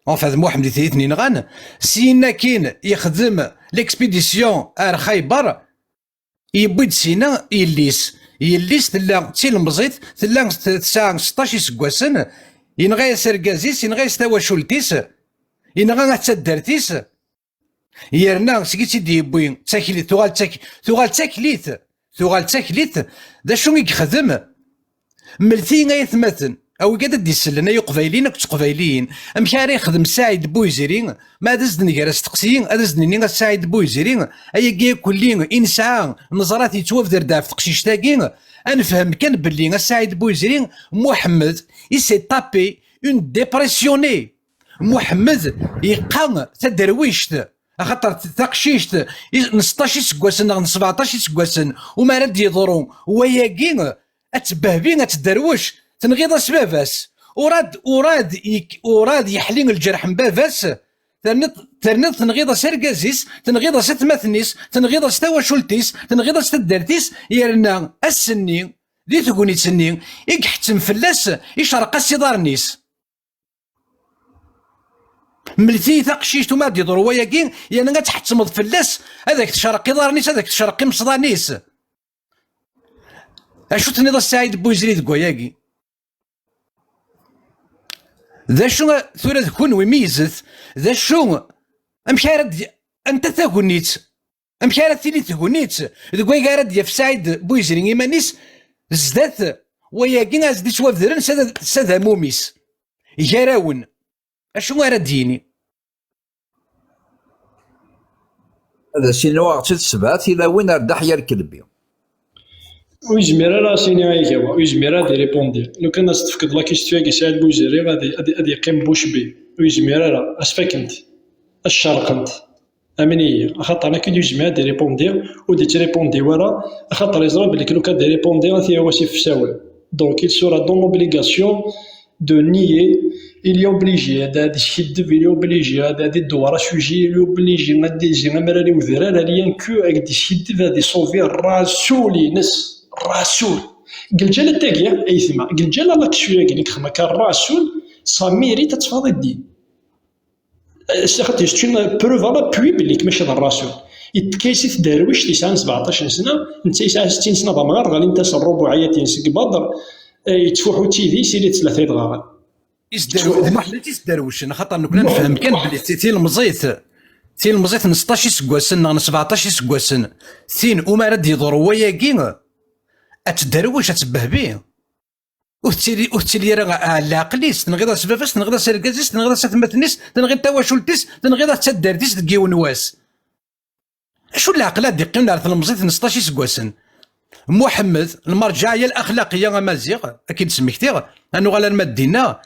enfin d Muḥemmed i t-, i ten-inɣan. Syin akkin yexdem l'expédition ar Xayber, yewwi-d syin yelli-s. Yelli-s tella d tilemẓit, tella t-, tesɛa seṭṭac iseggasen, yenɣa-yas argaz-is, yenɣa-yas tawacult-is, yenɣa at taddart-is. Yerna seg i tt-id-yewwi, d taklit, tuɣal d tak-, tuɣal d taklit, tuɣal d taklit. D acu i yexdem? Mlet-iyi ay atmaten, a wigad ad d-isellen, ay uqbayliyen akked teqbayliyin, amek ara yexdem Saɛid Buyziri? Ma ad as-d-nger asteqsi, ad as-d-nini a Saɛid Buyziri, ayagi akk-lli i nesɛa, neẓra-t yettwabder-d ɣef teqcict-agi, ad nefhem kan belli a Saɛid Buyziri, Muḥemmed, il s'est tapé une dépression. Muḥemmed yeqqa taderwict, axaṭer t-, taqcict i, n seṭṭac iseggasen neɣ n sbeɛṭac iseggasen, u mi ara d-yeḍru wayagi, ad tebbehbi, ad tedderwec, tenɣiḍ-as baba-s. Urad, urad yek-, urad yeḥli lǧerḥ n baba-s, terniḍ, terniḍ tenɣiḍ-as argaz-is, tenɣiḍ-as atmaten-is, tenɣiḍ-as tawacult-is, tenɣiḍ-as taddart-is, yerna ass-nni, di tegnit-nni, i iḥettem fell-as, icerreq-as iḍarren-is. Mlet-iyi taqcict, u ma d-yeḍru wayagi, yerna ad tḥettmeḍ fell-as, ad ak-tcerreq iḍarren-is, ad ak-tcerreq imesḍan-is. Acu tenniḍ a Saɛid Buyzri deg wayagi? D acu a-, tura d kunwi meyyzet, d acu, amek ara d-, anta tagnit? Amek ara tili tegnit deg wayagi ara d-yaf Saɛid Buyzri iman-is zdat wayagi ara s-d-ittwabedren s ad-, s adamum-is? Gar-awen, acu ara d-yini? Ad as-iniɣ ɣer tis sebɛa tilawin ar ddaḥ yal kelbi. Ur yezmir ara ad s-yini ay agawa, ur yezmir ara ad iripundi. Lukan ad s-tefkeḍ la question-agi i Saɛid Buziri, ad, ad, ad yeqqim bouche bée. Ur yezmir ara, ad s-fakent, ad s-cerqent. Amen-iyi, axaṭer nekk ur yezmir ad iripundi, ur d-ittripundi wara, axaṭer yeẓra belli lukan ad iripundi, ad t-yawi s ifessawen. Donc, il sera dans l'obligation de nier, il est obligé ad, ad iskiddeb, il est obligé ad, ad idewwer asuji, il est obligé ad d-izi amrar i udrar, rien que ad d-iskiddeb, ad isauver rasul-ines, rasul. Deg lǧala tagi, aytma, deg lǧala l'action-agi i yexdem akka rasul, ça mérite ad teffeɣ di ddin. Axaṭer c'est une preuve à l'appui belli mačči d rasul. Yettekka-as i tderwict yesɛan sebɛeṭṭac n sna, netta yesɛa settin sna d amɣar, ɣlint-as rrubuɛiyat-ines deg Badr, eh, yettfuḥu d tidi, yesɛa tlata idɣaɣen. Isderw-, d Muḥend i sderwcen, axaṭer nekkni nefhem kan belli ti-, tilemẓit, tilemẓit n seṭṭac iseggasen neɣ n sebɛeṭṭac iseggasen, tin umi ara d-yeḍru wayagi, ad tderwec, ad tebbehbi. Ur tettili, ur tettili ara ɣ-, ɣer leɛqel-is, tenɣiḍ-as baba-s, tenɣiḍ-as argaz-is, tenɣiḍ-as atmaten-is, tenɣiḍ tawacult-is, tenɣiḍ-as taddart-is deg yiwen wass. Acu n leɛqel ad d-iqqimen ar tlemẓit n seṭṭac iseggasen? Muḥemmed, lmerǧeɛ ya laxlaqiyya amaziɣ, ad k-id-smektiɣ, ad nuɣal arma d dinna,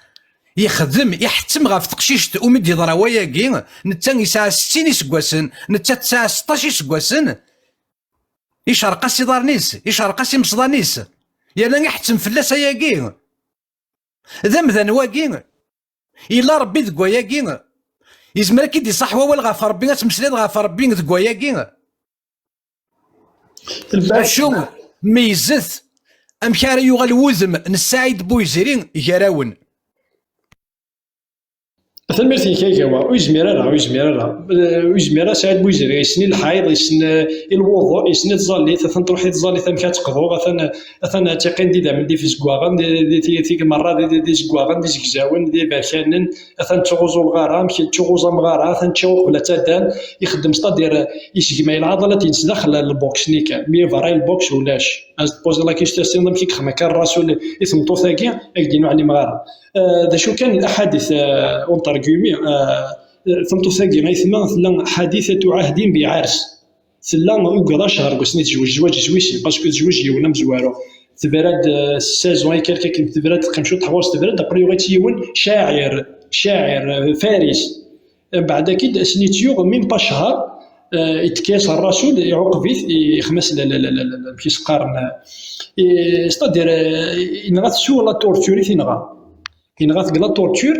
yexdem, iḥettem ɣef teqcict umi d-yeḍra wayagi, netta yesɛa settin iseggasen, nettat tesɛa seṭṭac iseggasen, icerq-as iḍarren-is, icerq-as imesḍan-is, yerna iḥettem fell-as ayagi. D amdan wagi, yella Rebbi deg wayagi, yezmer ad k-id-iṣaḥ wawal ɣef Rebbi, ad tmeslayeḍ ɣef Rebbi deg wayagi. Acu meyyzet amek ara yuɣal wudem n Saɛid Buyziri gar-awen? Tanemmirt-ik a Gawa. Ur yezmir ara, ur yezmir ara. Eh, ur yezmir ara Saɛid Buyziri. Yessen i lḥayḍ, yessen, eh, i lwuḍu, yessen i tẓallit. Atan truḥ i tẓallit amek ad teqḍu. Atan, atan ad tiqin d idammen d ifezgwaɣen, d, d, d, d, timerra d, d, d izeggaɣen, d izegzawen, d iberkanen. Atan ttɣuẓu lɣara, amek ttɣuẓu amɣara, atan ččiɣ uqbel ad tadal. Ixeddem, c'est-à-dire, yesgmay lɛaḍalat-ines daxel n lboks-nni kan. Mi berra n lboks ulac. Ad s-tpozi la question, amek i yexdem akka Rasul i tmeṭṭut-agi, ad k-d-iniɣ ur ɛlimeɣ ara. Eh, d acu kan, lḥadit, eh, entre guillemets, eh, tameṭṭut-agi, aytma, tella ḥadithatu ɛahdin biɛars. Tella ugaḍ acehṛ deg wasmi tezweǧ, zzwaǧ iswi-s, parce que tezweǧ yiwen amezwaru. Tebra-d, eh, seize ans et quelques akken, tebra-d, teqqim cwiṭ ɣur-s, tebra-d, après yuɣ-itt yiwen, cacir, cacir, eh, faris. Mbeɛd akid, ass-nni tt-yuɣ, même pas ccher, eh, ittekka-yas Rasul, iɛuqeb-it, ixem-as la, la, la, la, la, amek i s-qqaren, eh, c'est-à-dire, eh, yenɣa-t sur la torture i t-inɣa. Yenɣa-t deg la torture,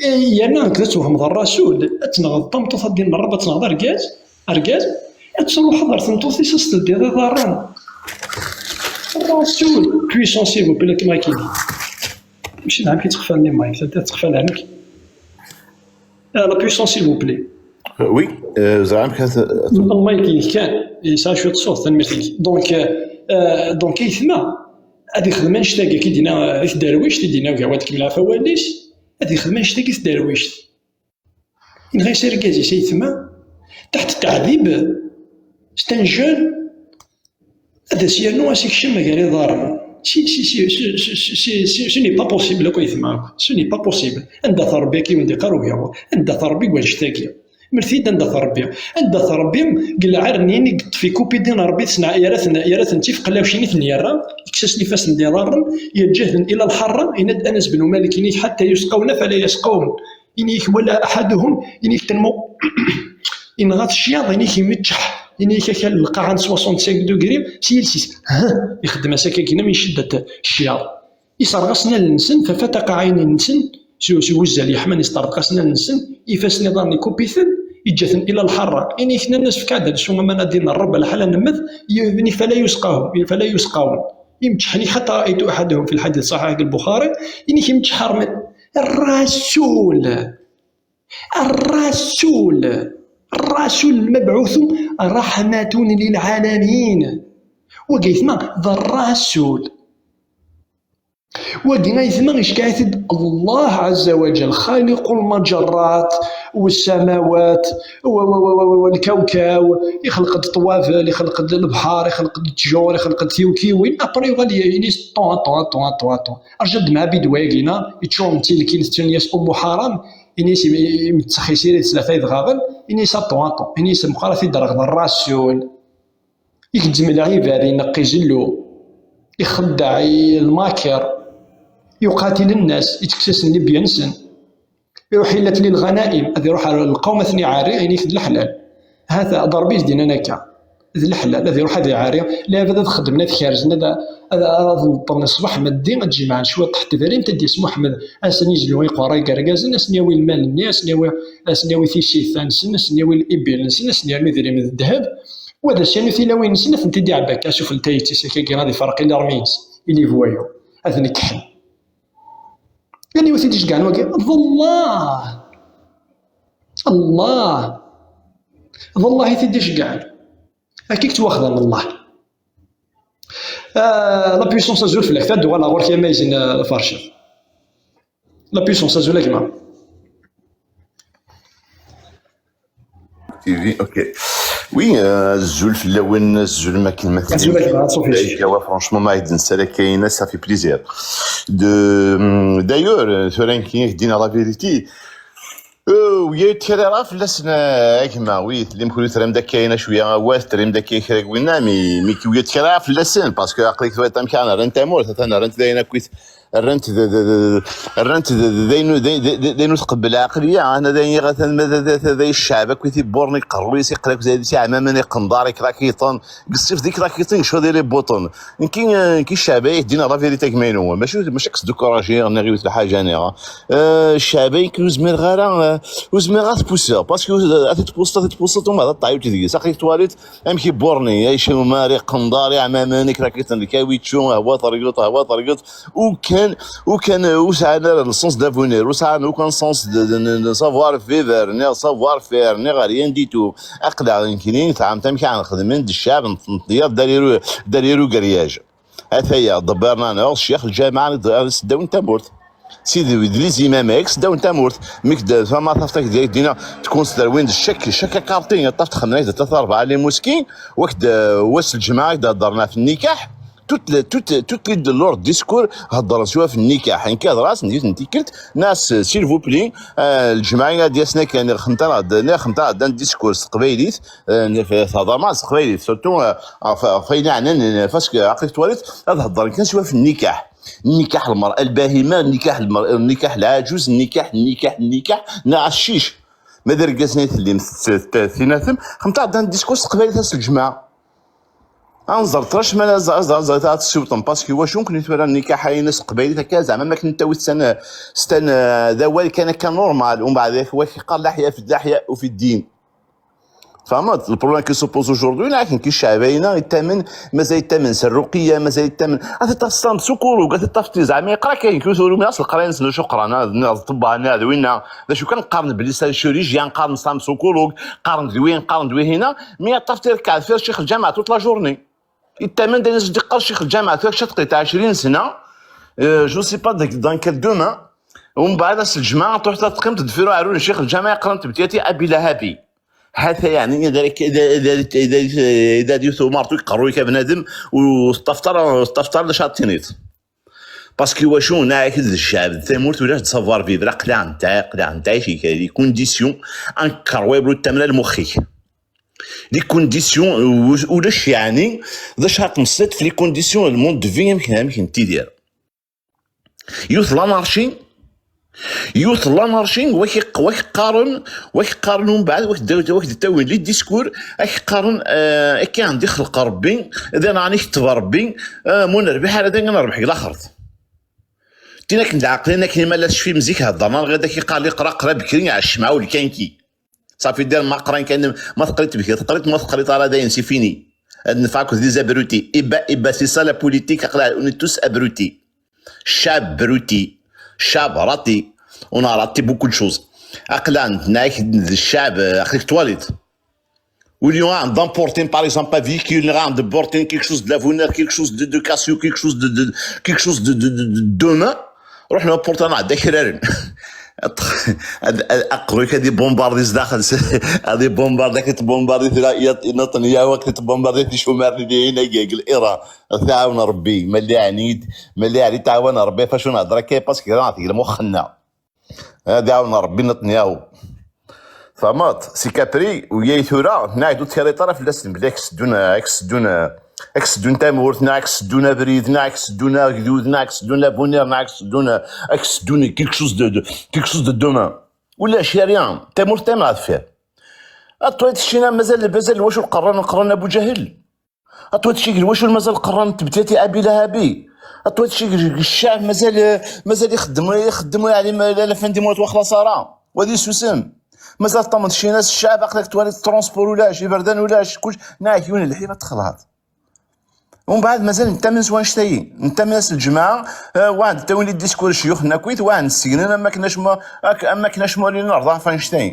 eh, yerna nekk d ad twehmeḍ Rasul, ad tenɣeḍ tameṭṭut ad d-in Ṛṛeb, ad tenɣeḍ argaz, argaz, ad truḥeḍ ar tmeṭṭut-is, ad s-teldiḍ iḍarren. Rasul, puissant, s'il vous plaît, akken akka. Mačči d ɛemk i ttexfalen i Mike, tadda tettexfal ɛemk. Ah, la puissance, s'il vous plaît. Euh, oui, euh, ẓriɣ amek ad t-, Mike-inek kan, yesɛa cwiṭ ṣṣut, tanemmirt-ik. Donc, euh, euh, donc, aytma, ad ixdem annect-agi i d-yenna, euh, i tderwict, i d-yenna ugawa, ad tkemmel ɣef wawal-is, ad ixdem annect-agi i tderwict. Yenɣa-yas argaz-is, aytma, taḥt ttaɛdib, c'est un jeune, ad as-yernu ad s-ikcem gar iḍarren. Si, si, si, si, si, si, si, si, ce n'est pas possible akk, aytma akk. Ce n'est pas possible. Anda-t Ṛebbi akka i wen-d-iqqar ugawa? Anda-t Ṛebbi deg wannect-agi? Mlet-iyi-d anda-t Ṛebbi. Anda-t Ṛebbi deg lɛar-nni i yeṭṭef ikupidin Ṛebbi, tesna-, yerra-ten, yerra-ten d tifqellawcin i ten-yerra, yekkes-asen ifassen d iḍarren, yeǧǧa-ten ila lḥerra, yenna-d Anas ben Malik, ini-k, حتى يسقون فلا يسقون. Ini-k, ولا أحدهم, ini-k, tennmu, yenɣa-t cciyaḍ, ini-k, imeččeḥ, ini-k, akal lqaɛa n soixante-cinq degrés, s yiles-is, ha, ixeddem-as akka, gina, min cceddat cciyaḍ. Iserɣ-asen allen-nsen, ففتق عينين-nsen, s, s wuzzal yeḥman, iseṭṭerḍeq-asen allen-nsen, ifassen iḍarren ikupiten, yeǧǧa-ten ila lḥerra. Ini-k, nnan-as, fk-aɣ-d ad nsu aman ad d-in Ṛṛeb, lḥal ad nemmet, ini-k, فلا يسقون, فلا يسقون. Imeččeḥ-nni, حتى رأيت أحدهم في الحديث الصحيح deg Lbuxari, ini-k, imeččeḥ ṛṛmel. الرسول، الرسول، الرسول المبعوث رحمة للعالمين. Wagi aytma d الرسول. Wagi aytma iceggeɛ-it-id Allah عز وجل، خالق المجرات والسماوات و، و، و، و، و، والكوكب، ixleq-d ṭṭwabel, ixleq-d lebḥer, ixleq-d ttjur, ixleq-d tiwkiwin, après yuɣal ini-s ṭṭu, ṭṭu, ṭṭu, ṭṭu, ṭṭu. Rǧu ad d-mɛabid wayagi-na, yeččur n tilkin, tettun-yas Ummu Ḥaram, ini-s im-, im-, imettex isirid s tlata idɣaɣen, Ini-as aṭu, aṭu. Ini-as meqqar ad t-id-rreɣ d rrasul. Igezzem lɛibad, ineqq izellu. Ixeddeɛ i lmakir. Yuqatil nnas, ittekkes-asen libya-nsen. Iruḥ ila tlil ɣanaim, ad iruḥ ar lqawm ad ten-iɛerri, ayen-ik d leḥlal. Hata, d Ṛebbi i s-d-innan akka. D leḥlal, ad iruḥ ad iɛerri. Lɛibad ad xeddmen, ad kerzen, ad, ad, ad neṭṭen ṣṣbeḥ meddi, ad jemɛen cwiṭ ḥedd tedrimt, ad d-yas Muḥemmed, ad sen-izlu iqerra i yergazen, ad sen-yawi lmal-nni, ad sen-yawi, ad sen-yawi tisita-nsen, ad sen-yawi libil-nsen, ad sen-yernu idrimen d ddheb, u ad as-yernu tilawin-nsen, ad tent-id-iɛebba akka, sufell tayet-is, akkagi ad iferq i l'armée-ines, i les voyous, ad nekḥen. Aniwa t-id-iceggɛen wagi? D Allah! Allah! D Allah i t-id-iceggɛen. Akka i yettwaxdam Allah. Ah, la puissance, azul fell-ak. Ad d-uɣaleɣ ɣur-k, a Mazen, ah, Farcet. La puissance, azul a gma. T V, ok. Oui, euh, azul fell-awen, azul ma akken ma Azul a gma, ad tṣufi. Franchement, ma ayen d-nessala kayen, ça fait plaisir. De, hum, d'ailleurs, euh, tura nekki ad k-d-iniɣ la vérité, euh, ur yettkerriɛ ara fell-asen, euh, a gma, oui, tellim kul tram-d akka cwiya awal, tram-d akka kra n winna, mais, mais ur yettkerriɛ ara fell-asen, parce que aql-ik twalaḍ amek ara rran tamurt, atan rran-tt d ayen akkit, rran-tt d, d, d, rran-tt d, d, d ayen, d, d, d, d ayen ur tqebbel lɛaqliya, ana d ayen iɣatan, ma d, d, d, d ayen ccɛeb akk i tibbur-nni, iqerru-yas, iqlak zayed, si ɛmaman, iqendar, ikrakiṭen, deg ṣṣif d ikrakiṭen, yecceḍ i les boutons. Nekki, eh, nekki ccɛeb-a, ak-d-iniɣ la vérité gma-inu, mačči, mačči ad k-sdukurajiɣ, niɣ yiwet lḥaǧa, niɣ, eh, ccɛeb-a, nekki ur zmireɣ ara, eh, ur zmireɣ ad t-puseɣ, parce que, eh, ad t-tpuseḍ, ad t-tpuseḍ, umbeɛd ad teɛyuḍ deg-s, aql-ik twaliḍ, amek ibbur-nni, ay cumar, iqendar, iɛmaman, ikrakiṭen, lkawičču, ahwa tergiḍ, ahwa tergiḍ, ukan, ukan, ur sɛan ara le sens d'avenir, ur sɛan aucun sens de, de, de, de savoir vivre, ni savoir faire, ni rien du tout. Aql-aɣ nekkni, tɛamt amek ara nexdem, d ccɛeb n tneṭṭiyaḍ, derrière, derrière ugeryaj. Ataya, ḍebbirna-neɣ, ccix lǧameɛ, seddaw n tamurt. Sidi, d les imams, seddaw n tamurt. Mi k-d-, tama tafat ak-d-, dinna, tkunsidr win d chaque, chaque quartier, ṭṭaf txemmen ak-d tlata rebɛa les mosquées, wak-d, wass lǧemɛa ak-d-heddren ɣef nnikah, tout le, tout, tout le, leur discours, heddren swa ɣef nnikah. Nekk ad ras, n yiwet n tikkelt, nas, s'il vous plaît, euh, lǧemɛa ad d-yasen akken, xemta-aɣ-d, xemta-aɣ-d un discours s teqbaylit, euh, thedder ma s teqbaylit, surtout, euh, ɣef, ɣef ayen yeɛnan, parce que aql-ik twaliḍ, ad heddren kan swa ɣef nnikah. Nnikah lmer-, lbahima, nnikah lmer-, nnikah lɛajuz, nnikah, nnikah, nnikah, neɣ aqcic. Ma d argaz-nni tellim t-, t-, tinatem, xemta-aɣ-d un discours s teqbaylit ass lǧemɛa. Ad nẓer ṭṭrac ma ad, ad, ad, ad tessiwṭem, parce que wacu nekkni tura nnikah-ayi s teqbaylit akka, zeɛma ma akken tawi stan, stan, eh, d awal kan akka normal, umbeɛd yak wa k-iqqar laḥya fi laḥya u fi ddin. Tfehmeḍ? Le problème qui se pose aujourd'hui, neɣ akken ki ccɛeb-ayina yettamen, mazal yettamen s rruqiyya, mazal yettamen, ad t-taf stan s ukurug, ad t-taf ti zeɛma yeqra kan, ki ur as leqraya-nsen d acu qqaren, ad nniɣ d ṭṭebba, nniɣ d winna, d acu kan qqaren belli c'est un chirurgien, qqaren stan s ukurug, qqaren d win, qqaren d wihina, mi ad taf ti rekkeɛ deffir ccix lǧameɛ toute la journée. Yettamen d ayen as-d-iqqar ccix lǧameɛ, tura kečč ad teqqimeḍ ɛecrin sna, euh, je sais pas dans, dans quel domaine, umbeɛd ass lǧemɛa ad truḥ ad teqqimeḍ deffir uɛerru n ccix lǧameɛ, yeqqaren-d tebtyati Abi Lahabi. Hata yeɛni, ida, ida, ida, ida, ida, ida di tumart ur iqerru-k a bnadem, ur teṭṭafeḍ ara, ur teṭṭafeḍ ara d acu ad tiniḍ. Parce que wacu, neɣ aked d ccɛeb d tamurt, ulac d savoir vivre, aql-aɣ nettɛi-, aql-aɣ nettɛic i kra, les conditions incroyables ur ttamen ara lmux-ik. Les conditions, u-, ulac yeɛni, d acu ara tmeṣṣiḍ f les conditions, le mode de vie, amek, amek nettidir. Yiwet l'anarchie, yiwet l'anarchie, wa k-, wa k-qqaren, wa k-qqaren umbeɛd, wa k-, wa k-d-ttawin les discours, a k-qqaren, eh, akka i ɣ-d-ixleq Rebbi, d ayen i ɣ-d-iketteb Rebbi, eh, ma ur nerbiḥ ara, d ayen i nerbeḥ deg laxert. Tin akken d lɛeqlin akken, ma la tecfim zik heddren, neɣ ad ak-iqqar iqra, qra bekri, ɛecc mɛa ulkanki. Ça veut dire ma qran kan, ma teqriḍ bekri teqriḍ, ma teqriḍ ara dayen c'est fini. Ad neffeɣ akked des abrutis. Eh ben, eh ben, c'est ça la politique, aql-aɣ, on est tous abrutis. Ccɛeb abruti, ccɛeb raṭi, on a raté beaucoup de choses. Aql-aɣ nettnaɛi d ccɛeb, aql-ik twaliḍ. Au lieu d'emporter, par exemple, un véhicule, d'emporter quelque chose de l'avenir, quelque chose de, de casseux, quelque chose de, de, quelque chose de, de, de, de demain, ruḥen emporter-aɣ-d akraren. Ad, ad, aqerruy-ik ad ibumbardi sdaxel, ad ibumbardi, ad tbumbardi tira, Netanyahu, ad tbumbardi ticumar n dihin, agi, agi, Iran. Ad t-iɛawen Rebbi, ma lli ɛni, ma lli ɛni tɛawen Rebbi, facu nehder akka, parce que Iran tegla muxenna. Ad iɛawen Rebbi Netanyahu. Tamaḍt, c'est qu'après, u yay tura, neɣ ur ttkariṭ ara fell-asen belli ad k-seddun, ad k-seddun, ad k-seddun tamurt, neɣ ad k-seddun abrid, neɣ ad k-seddun agdud, neɣ ad k-seddun labunir, neɣ ad k-seddun, ad k-seddun quelque chose de, de, quelque chose de demain. Ulac, y a rien. Tamurt tam ɣef. Ad ṭṭwayt ccina, mazal, mazal wacu qerran, qerran Abu Ǧahel. Ad ṭṭwayt cigel wacu mazal qerran tebtati Abi Lahabi. Ad ṭṭwayt cigel ccɛeb mazal, mazal ixeddem, ixeddem, yeɛni ma la, la fin du mois ur t-waxlaṣ ara. Wa d isusem. Mazal ṭṭamen ccina s ccɛeb, aql-ak twaliḍ transport ulac, iberdan ulac, kullec, neɣ yiwen lḥir ad texlaḍ. Umbeɛd mazal nettamen s wanect-ayi. Nettamen ass lǧemɛa, eh, waḥed ttawin i discours cceyux n akkit, waḥed nessegnen am akken acma, ak-, am akken acma ur nerḍa ɣef wanect-ayi.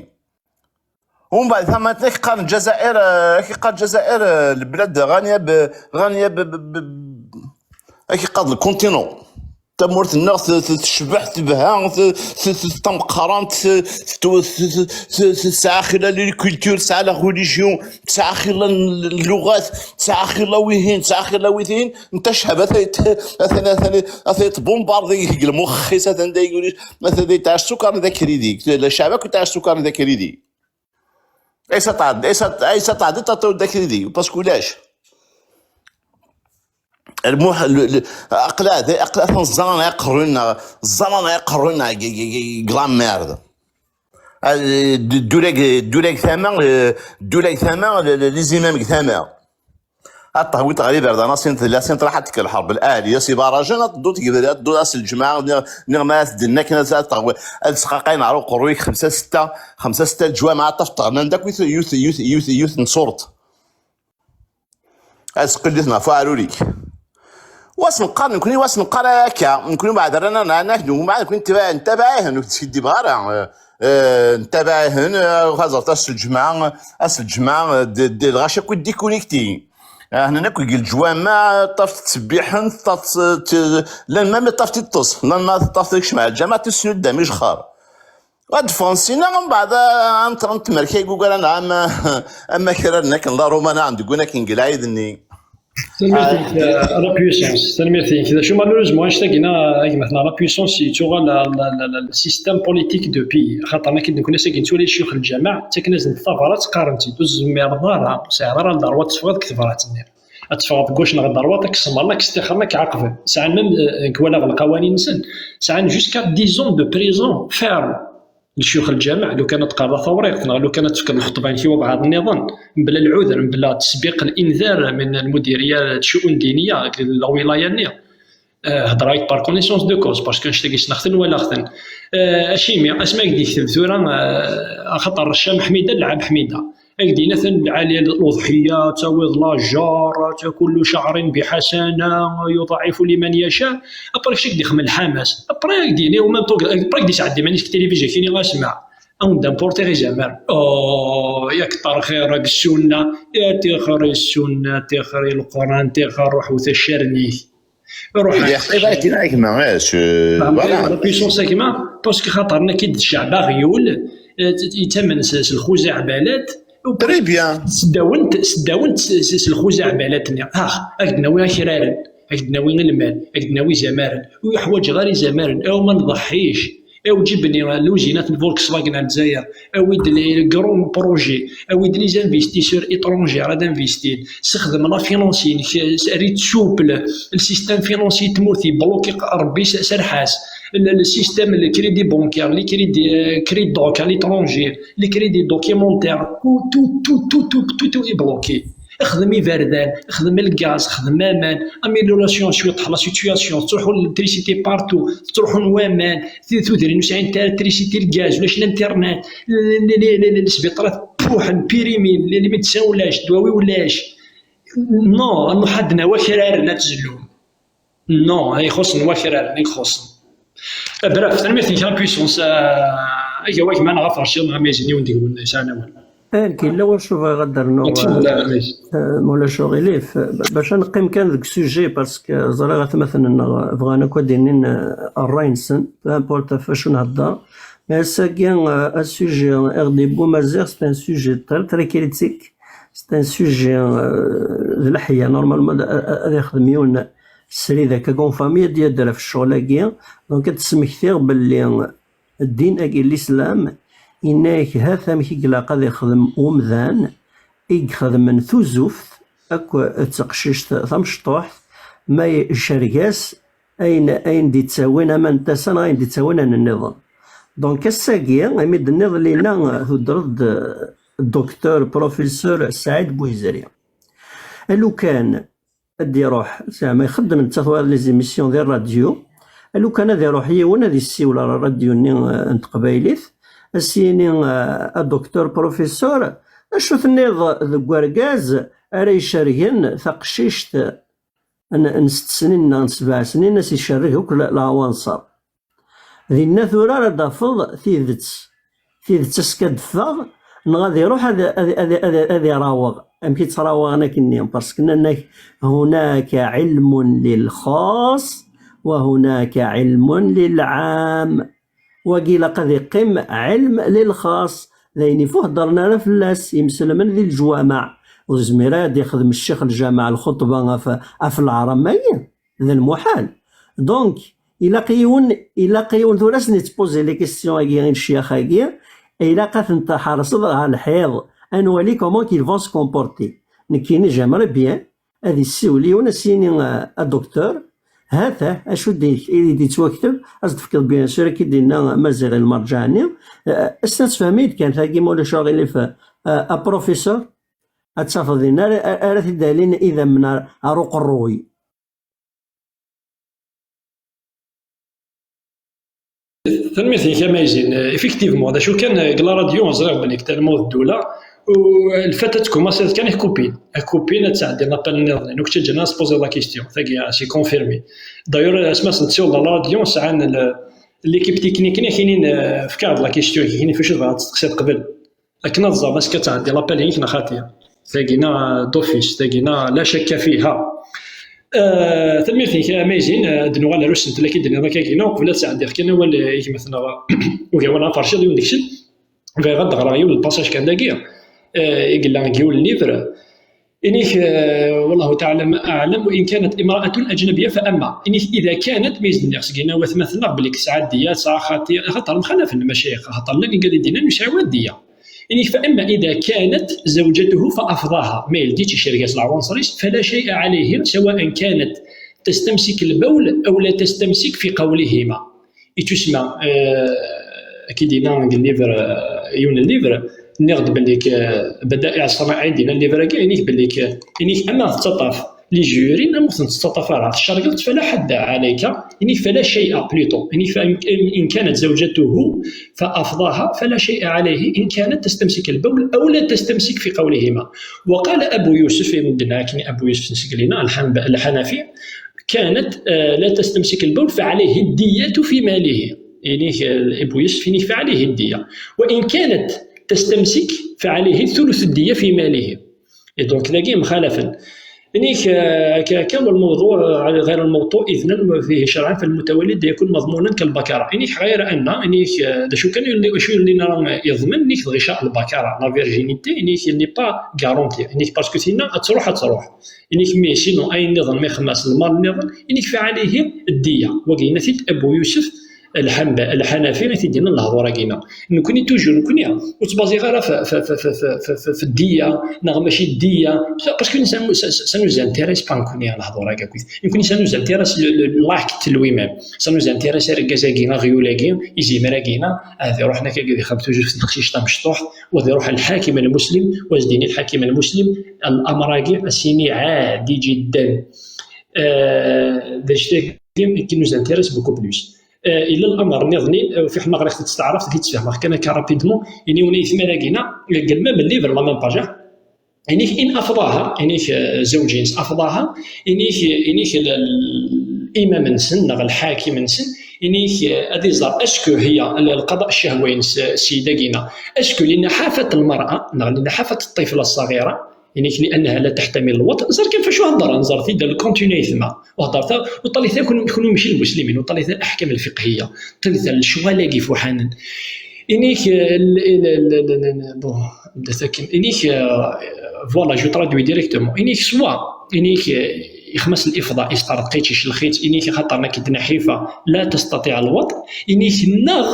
Umbeɛd tamaṭ ak qqaren Lǧazair, eh, ak iqqar Lǧazair, eh, lblad ɣanya b-, ɣanya b-, b-, b-, ak iqqar le continent. Tamurt-nneɣ t-, t-, tecbeḥ, tebha, t-, t-, t-, tameqqrant, t-, t-, t-, t-, t-, tesɛa xilla la culture, tesɛa la religion, tesɛa xilla n lluɣat, tesɛa xilla wihin, tesɛa xilla wihin. Nta ccɛeb ata yet-, atan, atan, atan yetbumbardi deg lmux-is, atan da yeguli, atan da yetɛac sukar d akridi. La ccɛeb akk yetɛac sukar d akridi. Aysa tɛeddi, aysa, aysa tɛeddi, taṭṭu d akridi, parce que ulac. Lmuḥ, le, le, aqla, aqla, atan ẓẓan ay qerrun, ẓẓan ay qerrun, g-, g-, g-, g-, la merde. Ah, d-, durag, durag tama, eh, durag tama, le, le, les imams deg tama. Ad teḥwiḍ ɣer iberdan, asin tella, asin truḥ ad tekk lḥerb, lɛali, as ibarajen, ad tedduḍ, ad tedduḍ ass lǧemɛa, niɣ, niɣ ma as-d-nna akken ad, ad teḥwiḍ, ad sqaqayen ɣer uqerruy-ik xemsa, setta, xemsa, setta leǧwameɛ, ad tafeḍ ɣnan-d akk yut, yut, yut, yut, yut n ṣṣurt. Ad sqelliten ɣef uɛrur-ik. Wa s-neqqar, nekkni wa s-neqqar akka, nekkni mbeɛd rran-aneɣ, nekkni mbeɛd nekkni ntabaɛ-, ntabaɛ-ihen, ur skiddib ara. Eh, eh, ntabaɛ-ihen, eh, xaẓret ass lǧemɛa, ass lǧemɛa, eh, d, d, lɣaci akk i déconnecté. Eh, hnan akk deg leǧwama, ṭṭaf ttebbiḥen, ṭṭaf tt-, tt-, llan ma mi ṭṭaf tiṭṭes, llan ma ṭṭaf tekcem ar lǧamaɛ, tis snuddam ijexxer. Ad d-ffɣen sina, mbeɛd, eh, am tmerka igugaran, am, am akraren akken la Roma, neɣ deg win akken deg lɛid-nni. Tanemmirt-ik, ah, eh, la puissance. Tanemmirt-ik. D acu, malheureusement, annect-agi, a gma-tneɣ, la puissance, yettuɣal la, la, la, la, le système politique de pays. Axaṭer nekk d nekkni ass-agi nettwali ccix n lǧameɛ, ttaken-asen-d tabrat, qqaren-tt-id, ur tezmireḍ ara, ur tesɛiḍ ara le droit ad teffɣeḍ deg tebrat-nni. Ad teffɣeḍ deg wac neɣ dderwa, ad k-semren, ad k-stixren, ad k-ɛaqben. Sɛan même, euh, deg walaɣ lqawanin-nsen, sɛan jusqu'à dix ans de prison ferme. Lecyux lǧameɛ, lukan ad teqqareḍ a tawriqt, neɣ lukan ad tefkeḍ lxeṭba-inek i wabɛaḍ nniḍen, mebla lɛuder, mebla tesbiq l-inzar min lmudiriya d shu'un diniya, deg lwilaya-nni. Eh, hedreɣ-ak par connaissance de cause, parce que annect-agi ssneɣ-ten, walaɣ-ten. Eh, acimi, asmi i k-d-yekteb tura, eh, axaṭer Ccam Ḥmida, Lɛab Ḥmida. Ak-d-yenna atan lɛali, l'uḍḥiya, ad tawiḍ lajer, ad takul شهر بحسنة يضاعف لمن يشاء. Après, kečč ak-d-ixdem lḥamas. Après, ak-d-yenna, au même temps, après, ak-d-yesɛeddi iman-is deg tilivizyu, ak-yini, a smeɛ, ad wen-d-importiɣ izamaren. Oh, yak ṭṭerxir deg ssunna, ya tixri ssunna, tixri Lquran, tixri ṛuḥ wet accaren-ik. Ruḥ. Yeḥsib akken a gma, eh, s-, voilà. La puissance a gma, parce que xaṭer nekk i d-ceɛb aɣyul, eh, yettamen s, s lxuzaɛ balat. Très bien. Seddawen-t, seddawen-t s, s, s lxuzaɛ balat-nni. Ah, ad k-d-nawi akraren, ad k-d-nawi lmal, ad k-d-nawi izamaren. Ur ḥwaǧeɣ ara izamaren, aw ma nḍeḥḥic. Awi-d, jib-nni, l'usine n Volkswagen ar Lezzayer, awi-d les grands projets, awi-d les investisseurs étrangers ad investin, sexdem la finance-inek, err-itt souple, le système financier n tmurt yebloki, Rebbi s-, serreḥ-as, le, le système, le crédit bancaire, les crédits, euh, crédit doc à l'étranger, les crédits documentaires, tout, tout, tout est bloqué. Xdem iberdan, xdem lgaz, xdem aman, amélioration cwiṭ la situation, tettruḥu l'électricité partout, tettruḥu n waman, ti-, tudrin ur sɛint ara électricité, lgaz, ulac l'internet, l-, l-, l-, l-, l-, lesbiṭarat puḥen, pirimin, les, les médecins ulac, ddwawi ulac. Non, ad nḥadd nawa kraren ad tzellum. Non, ay xuṣṣen wakraren, ay xuṣṣen. Eh, bref, tanemmirt-nnek a la puissance, eh, agawa gma neɣ aferciḍ neɣ amazin yiwen deg-wen yesɛan awal. Eh, nekk yella wacu bɣiɣ ad d-rnuɣ, eh, ma ulac uɣilif, eh, bac ad neqqim kan deg sujet, parce que ẓriɣ atmaten-nneɣ bɣan akk ad d-inin, eh, ṛṛay-nsen, peu importe ɣef wacu nhedder. Mais ass-agi, eh, asujet i ɣ-d-yewwi Maziɣ, c'est un sujet très, très critique. C'est un sujet, euh, d leḥya. Normalement, ad, ad, ad ixdem yiwen srid akka, une famille, ad d-yader ɣef ccɣel-agi. Donc, ad d-smektiɣ belli ddin-agi, l'islam, Yenna-yak hat amek i ilaq ad ixdem umdan i ixedmen tuzuft akk d teqcict tamecṭuḥt, ma icerreg-as ayen, ayen d-ittawin aman n tasa neɣ ayen d-ittawin ayen nniḍen. Donc ass-agi, imi d-tenniḍ Lina, tuddreḍ-d docteur, professeur Saɛid Buizri. Alukan ad d-iruḥ, zeɛma ixeddem netta twala les émissions di rradyu, alukan ad iruḥ yiwen ad issiwel ɣer rradyu-nni, eh, n teqbaylit, ad s-yini, eh, a docteur, professeur, acu tenniḍ deg urgaz ara icergen taqcict n, n sett snin neɣ n sebɛ snin, ad s-icerreg akk le-, leɛwanṣer. Dinna tura ara d-tafeḍ tidet. Tidet ass-a ad d-teffeɣ, neɣ ad iruḥ ad, ad, ad, ad, ad iraweɣ. Amek i ttṛawaɣen akkenni? Parce que nnan-ak: هناك علم للخاص وهناك علم للعام. Wagi ilaq ad iqqim ɛilm lilxaṣ, d ayen ifu heddren ara fell-as yimselmen di leǧwameɛ. Ur yezmir ara ad ixdem ccix lǧameɛ lxuṭba ɣef, ɣef leɛramayi, d lmuḥal. Donc, ilaq yiwen, ilaq yiwen tura ad sen-ittpozi les questions-agi i lecyax-agi, ilaq ad ten-tḥerseḍ ɣer lḥiḍ, ad nwali comment qu'ils vont se comporter. Nekkini j'aimerais bien ad issiwel yiwen, ad s-yini, eh, a docteur, ha-t-a acu d-, i d-yettwakteb, ad s-d-tefkeḍ bien sûr akken i d-yenna Maziɣ i lmerǧeɛ-nni, eh, ad s-tfehmem-iyi-d kan tagi ma ulac aɣilif, eh, a professeur, ad tafeḍ din ara, ara t-id-alin idammen ar, ar uqerruy. Tanemmirt-ik a Mayzin. Effectivement, d acu kan, deg la radio ẓriɣ belli tellement d ddula, u lfat ad tkumaṣiḍ kan ad kupin. Ad kupin, ad tɛeddi l'appel nniḍen. Inu kečč ǧǧan ad s-poser la question. Tagi, c'est confirmé. D'ailleurs, asma s-nsiwel la radio, sɛan le-, l'équipe technique-nni, kinin, eh, fkaɣ-d la question, kinin f acu tebɣa ad testeqsiḍ qbel. Akken ad ẓreɣ est-ce que ad tɛeddi l'appel-inek neɣ xaṭi. Tagina d'office, tagina la shakka fiha. Eh, tanemmirt-ik a Mayzin, eh, ad nuɣal ar usentel akka i d-tenniḍ akka gina, uqbel ad sɛeddiɣ kan awal, eh, i gma-tneɣ Ugawan Aferciḍ, yiwen deg-sen. Bɣiɣ ad d-ɣreɣ yiwen n lpasaj kan dagi, eh, i yella deg yiwen n livre. Inik, eh, والله تعالى أعلم، وإن كانت امرأة أجنبية فأما. Inik, إذا كانت, mi s-d-nniɣ seg yinawat ma tennaɣ belli tesɛa ddiya, tesɛa xaṭi, xaṭer mxalafen lmacayix, xaṭer llan igad i d-yennan ur sɛiɣ ara ddiya. Inik, فأما إذا كانت زوجته فأفضاها، ma yeldi-tt icerreg-as leɛwanṣer-is, فلا شيء عليه سواء كانت تستمسك البول أو لا تستمسك في قولهما. Ittusma, eh, akka i d-yenna deg livre, eh, yiwen n livre, nniɣ-d belli k-, eh, Bada'i Ṣana'i i d-yenna livre-agi, inik belli k-, inik ama tettaṭṭaf les jurés, ama ur ten-tettaṭṭaf ara, tcerrgeḍ-tt فلا حد عليك, inik فلا شيء plutôt, inik ف-، إن كانت زوجته فأفضاها فلا شيء عليه إن كانت تستمسك البول أو لا تستمسك في قولهما. وقال أبو يوسف, i d-yenna akken Abu Yusef n Seglina, الحنب-، الحنفي, كانت, eh, لا تستمسك البول فعليه الدية في ماله. Inik, eh, Abu Yusef, inik فعليه الدية. وإن كانت تستمسك فعليه ثلث الدية في ماله. Et donc, dagi mxalafen. Inik, eh, ك-, كان الموضوع, eh, غير الموطوء إذنا فيه شرعا فالمتولد يكون مضمونا كالبكرة. Inik غير أن, inik, eh, d acu kan, acu yellin ara yeḍmen, inik d ɣica البكرة, la virginité, inik il n'est pas garanti. Inik parce que tinna ad truḥ, ad truḥ. Inik mi, sinon, ayen nniḍen mi xemmas lmal nniḍen, inik فعليه الدية. Wagi yenna-t-id Abu Yusef الحنب-، الحنفي, i t-id-yennan lehdur-agi-ina. Nekni toujours, nekni ur ttbaziɣ ara f, f, f الدية, neɣ mačči الدية, parce que ça, ça, ça nous intéresse pas, nekni, lehdur-agi akkit. Nekni, ça nous intéresse le, le, l'acte lui-même. Ça nous intéresse argaz-agi, aɣyul-agi, izimer-agi-ina, ad iruḥen akka ad ixdem tuzuft n teqcict tamecṭuḥt, u ad iruḥ lḥakim lmuslim, u ad s-d-yini lḥakim lmuslim, l'amr-agi, ad s-yini عادي جدا. Euh, d anect-agi qui nous intéresse beaucoup plus. Euh, yella l'amr nniḍen, euh, fiḥel ma ɣriɣ-t-id s taɛrabt, ad t-id-sfehmeɣ kan akka rapidement, ini wen aytma dagi-ina, deg lmam livre, la même page, inik إن أفضاها, inik, euh, زوجين أفضاها, inik, inik l-, l-, l'imam-nsen, neɣ lḥakim-nsen, inik, euh, ad iẓer est-ce que هي, l-, القضاء الشهوي-ines, euh, ssida-agi-ina, est-ce que لنحافة المرأة, neɣ لنحافة الطفلة الصغيرة, inik لأنها لا تحتمل الوطء, ẓer kan f acu heddren, ẓer-t-id, le contenu aytma. U heddret-, u ṭalit akk kun-, kunwi mačči d lmuslimin, u ṭalit aḥkam lfiqhiya, ṭalit lecɣal-agi ifuḥanen. Inik, euh, l-, l-, l-, l-, l-, bon, d akken, inik, euh, voilà, je traduis directement. Inik soit, inik, euh, Ixmas lifḍa, isṭerḍeq-itt, iclex-itt, inik xaṭer nekk d naḥifa, la testaṭiɛ lwaṭ, inik neɣ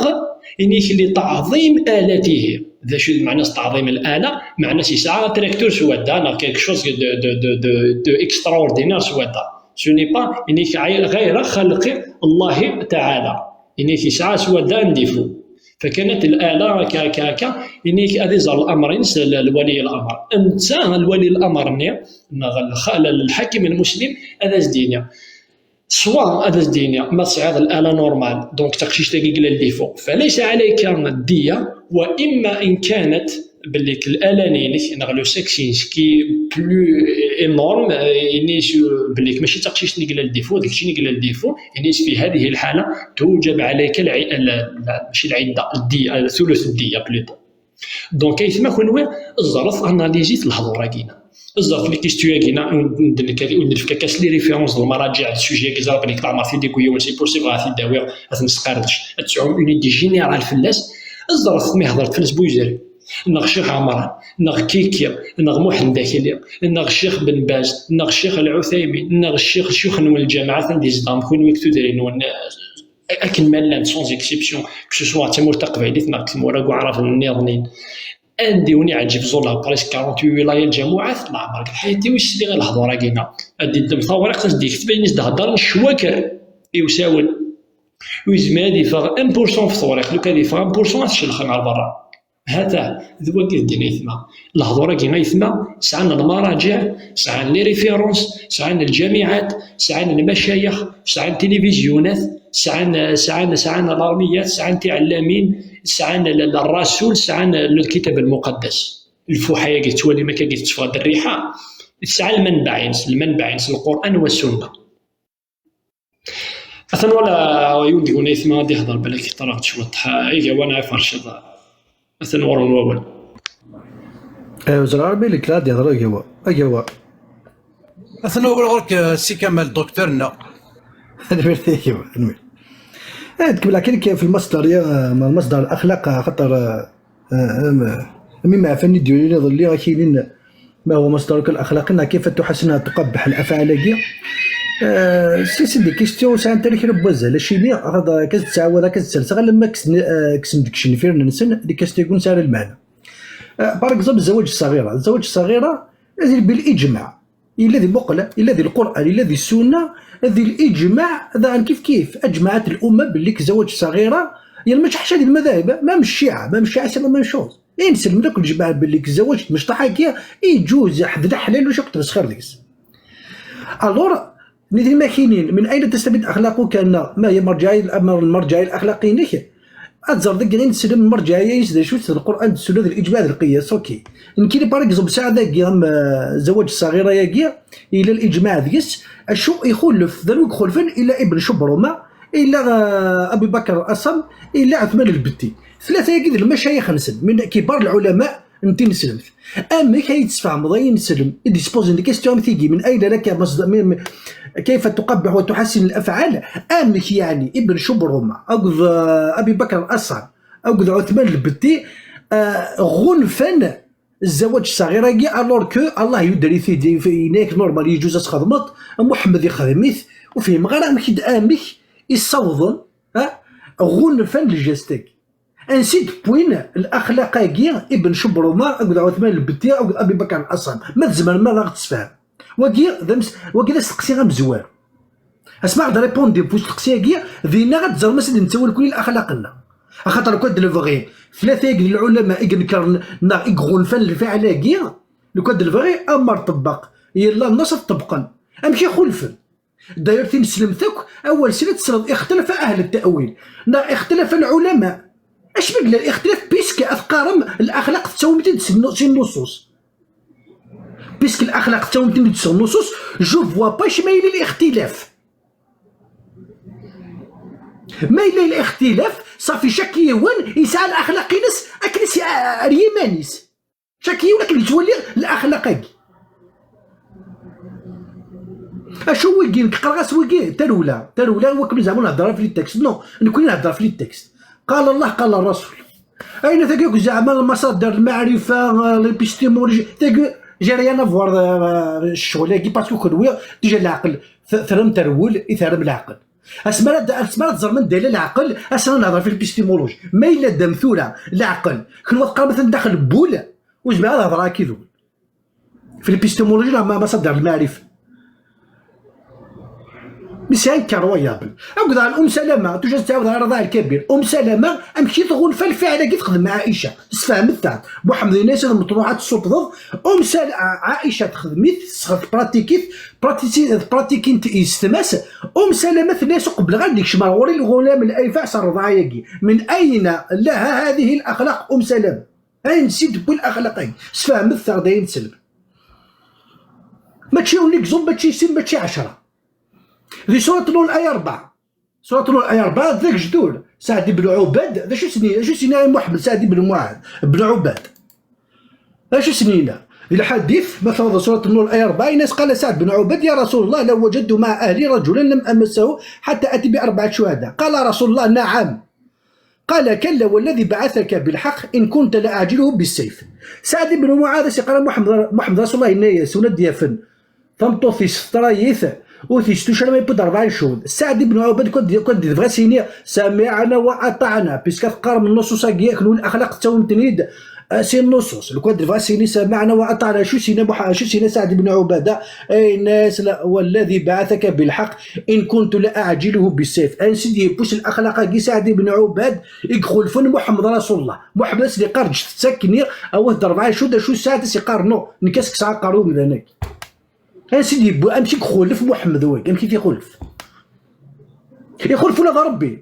inik li taɛḍim alatihi. D acu d meɛna taɛḍim lala? Meɛna-s yesɛa traktur s wadda, neɣ quelque chose de, de, de, de, de extraordinaire s wadda. Ce n'est pas, inik ɣayra xalqi Allahi Taɛala. Inik yesɛa s wadda un défaut. فكانت الآلة هكا هكا هكا، يعني هذه زار الأمرين س-، ال-، الولي الأمر. أنت الولي الأمر ني، نغ الخ-، ال-، الحاكم المسلم، هذا زدينيا. سواء هذا زدينيا ما تسعيض الآلة نورمال، دونك تقشيش تاكي قلال ديفو، فليس عليك الدية، وإما إن كانت بليك الآلة نينك، نغ لو سكسينس كي بلو إنورم، يعني سو-، بليك ماشي تقشيش نقلال ديفو، داكشي نقلال ديفو، يعني في هذه الحالة توجب عليك الع-، ال-، ال-، ماشي العدة، الدية، ثلث الدية بلوتو. دونك ايتما كونوي الظرف اناليزيت الهضور كينا، الظرف لي كيستيو كينا، ندير فيك كاس لي ريفيرونس المراجع السوجي كي زرب لك تعمر في ديكو يوم سي بوسيبل غادي داوي غادي نسقارش تعوم اون ايدي جينيرال فلاس. الظرف ما هضرت فلاس بوزيري، نغ الشيخ عمران، نغ كيكي، نغ محمد داكلي، نغ الشيخ بن باز، نغ الشيخ العثيمين، نغ الشيخ شيوخ نون الجامعات ندي زدام كونوي كتو دري نون. Akken ma llan sans exception, que ce soit d tamurt taqbaylit neɣ deg tmura n waɛraben nniḍnin. Andi wen iɛǧeb ẓulla presque quarante-huit wilayaat n tjamuɛat, leɛmer deg ḥayati-w i sliɣ i lehdur-agi-nna. Ad d-iddem tawriqt, ad s-d-ikteb ayen i s-d-heddren ccwaker i usawen. Ur yezmir ad yeffeɣ un pour cent ɣef tewriqt, lukan ad yeffeɣ un pour cent ad t-celxen ɣer berra. Hata, d wagi i d-ddin aytma. Lehdur-agi aytma, sɛan lmaraǧiɛ, sɛan les références, sɛan lǧamiɛat, sɛan lmacayex, sɛan tilivizyunat, sɛan, sɛan, sɛan larmiyat, sɛan tiɛellamin, sɛan l-, l-, الرسول, sɛan l-, الكتاب المقدس. Lfuḥa-agi tettwalim akka tetteffeɣ-d rriḥa, tesɛa lmanbaɛ-ines, lmanbaɛ-ines Lqur'an wa ssunna. Atan wala yiwen deg-wen aytma ad ihder balak yeṭṭerḍ cwiṭ, ha, iga wana iferceḍ. Atan ɣur-wen wawal. Eh, ur ẓriɣ ara belli la ad ihder agawa. Agawa. Atan wawal ɣur-k, eh, Si Kamal, docteur-nneɣ. Tanemmirt i gma, tanemmirt. Eh, tkemmel akin fi lmasdar, ya, ma lmasdar axlaq, xaṭer, eh, eh, em, mi meɛfan i d-yulin iḍelli, akinin, ما هو مصدرك الأخلاقي؟ كيف تحسن تقبح الأفعال-agi؟ آه، سي، سي دي كيستيون ساعة تاريخ ربوزة، لا شيمياء، هذا كاز تسعود، كاز تسلسة، غير لما كسن-، آه، كسن ديك الشنفير ننسن، دي كاستيون سعر المعنى. آه، بار اكزومبل الزواج الصغيرة، الزواج الصغيرة هذه بالإجماع، إلا ذي مقلة، إلا ذي القرآن، إلا ذي السنة، ذي الإجماع، هذا عن كيف كيف، أجمعت الأمة باللي الزواج الصغيرة، يعني ما تحش هذه المذاهب، ما من الشيعة، ما من الشيعة، سي لا ميم شوز. إيه، نسلم لك الجماعة باللي الزواج مش طاحة كيا، إيه، يجوز، حد الحلال وش يقدر خير ديس. ألور، نيدي ما كاينين، من أين تستمد أخلاقك أن ما هي مرجعية الأمر المرجعية الأخلاقي نك؟ أتزر ذاك غير نسلم المرجعية يسدى شو القرآن، السنة، الإجماع، القياس، أوكي. نكيني بار اكزومبل ساعة ذاك يا أم، آه، زواج الصغيرة يا كيا، إلى الإجماع ذيس، أشو يخلف، ذا لو يخلفن إلا ابن شبرمة، إلا، آه، أبي بكر الأصم، إلا عثمان البتي. ثلاثة يا كيد المشايخ نسن، من كبار العلماء نتي نسلمت. أمك هي تسفهم ضي نسلم، ديسبوزي دي كيستيون تيجي من أين لك مصدر، من، من، كيف تقبح وتحسن الأفعال؟ أمك يعني ابن شبرمة، أقض، آه، أبي بكر الأصم، أقض عثمان البتي، آه، غنفن الزواج الصغير كي، ألور كو الله يدري في دي، في هناك نورمال يجوز تخدمت، محمد يخدميت، وفهم غير أمك د-، أمك يصوضن، ها؟ غنفن الجاستيك. انسي دبوين الاخلاق كي ابن شبرمه، اقد عثمان البتي، اقد ابي بكر الأصم. ما تزمر ما راك تسفهم. وكي ذا مس-، وكي ذا سقسي غا مزوار. اسمع، غد ريبوندي بوست تقسي كي، ذينا غتزر ما سيدي نتاول كل الاخلاق لنا. خاطر كون دلفغي ثلاثة يقل العلماء يقنكر نا يقغون فن الفعل كي، لو كان دلفغي امر طبق يلا الناس تطبقن. امشي خلفن. داير تنسلم ثك، اول سنة تسرد اختلف اهل التأويل. نا اختلف العلماء. اش بدل الاختلاف؟ بيسك اثقارم الاخلاق تساومتين تسنو-، سي النصوص. بيسك الاخلاق تساومتين تسنو النصوص، جو فوا با اش ما يلي الاختلاف. ما يلي الاختلاف، صافي شاك يوان يسعى الاخلاق ينس، اكنس يا-، ريمانيس. شاكي ولكن يتولي الاخلاقي. اشو ويجي نقرا غاس ويجي ترولا، ترولا وكل زعما نهضر في لي تكست، نو، نكون نهضر في لي تكست. قال الله، قال الرسول. اين تلقاك زعما المصادر، المعرفه، ليبيستيمولوجي، تلقى J'ai rien à voir, euh, ccɣel-agi, parce que kenwi, déjà leɛqel, t-, terram terwel i terram leɛqel. Asmi ara d-, asmi ara tẓerrem anda yella leɛqel, ass-a ad nehḍer ɣef l'épistémologie. Ma yella ddam tura leɛqel, kenwi teqqarem atan daxel n wul, ur zmireɣ ad hedreɣ akka yid-wen. Ɣef l'épistémologie neɣ ma, maṣadir lmaɛrif. Mais c'est incroyable. Akked ɛn Um Salama, toujours tettɛawed ɣer rḍaɛ lkabir. Um Salama, amek i tɣunfa lfiɛl-agi texdem Ɛica? Sfehmet-aɣ. Muḥemmed yenna-yas ad meṭruḥ ad tessutḍeḍ. Um Sal-, Ɛica texdem-it, tesɣ-, tpratikit, pratisi-, tpratikint yessetma-s. Um Salama tenna-yas ur qebbleɣ ad d-ikcem ar ɣur-i lɣulam n Ayfaɛ s rrḍaɛ-agi. من أين لها هذه الأخلاق أم سلمة؟ Ayen si d-tewwi laxlaq-agi? Sfehmet-aɣ-d ayen tselm. Mačči un exemple, mačči sin, mačči ɛecra. Di Surat Nur aya rebɛa. Surat Nur aya rebɛa, d agejdur. Saɛd ibn Ubad, d acu s-, d acu s-yenna i Muḥemmed Saɛd ibn Muɛad, ibn Ubad? D acu s-yenna? Di lḥadit, ma tawḍeḍ Surat Nur aya rebɛa, yenna-as, قال سعد بن عبادة: يا رسول الله، لو وجدت مع أهلي رجلا لم أمسه حتى آتي بأربعة شهداء. قال رسول الله: نعم. قال: كلا والذي بعثك بالحق إن كنت لأعجله بالسيف. Saɛd ibn Muɛad as-yeqqar i Muḥemmed, Muḥemmed Rasulullah yenna-yas, win ad d-yafen tameṭṭut-is teṭṭray-it, ur t-yestuc ara ma yewwi-d rebɛa n ccuhud. Saɛd ibn Ubad, kwan d-, kwan d-, yebɣa as-yini: سمعنا وأطعنا, puisque teqqarem nnuṣuṣ-agi, akken ur axlaq tettawim-ten-id, eh, si nnuṣuṣ. Lukan d-yebɣa as-yini: سمعنا وأطعنا, acu s-yenna Muḥ-, acu s-yenna Saɛd ibn Ubada? Yenna-yas: والذي بعثك بالحق إن كنت لأعجله بالسيف. Ansi d-yewwi s laxlaq-agi Saɛd ibn Ubad i ixulfen Muḥemmed Rasulullah? Muḥemmed as-d-yeqqar ǧǧet-tt akken, awit-d rebɛa cud, acu Saɛd as-yeqqar: non, nekk ad s-kkseɣ aqerru i umdan-agi. Ansi d-yewwi, amek i ixulef Muḥemmed wagi, amek i t-ixulef? Ixulef ula d Rebbi.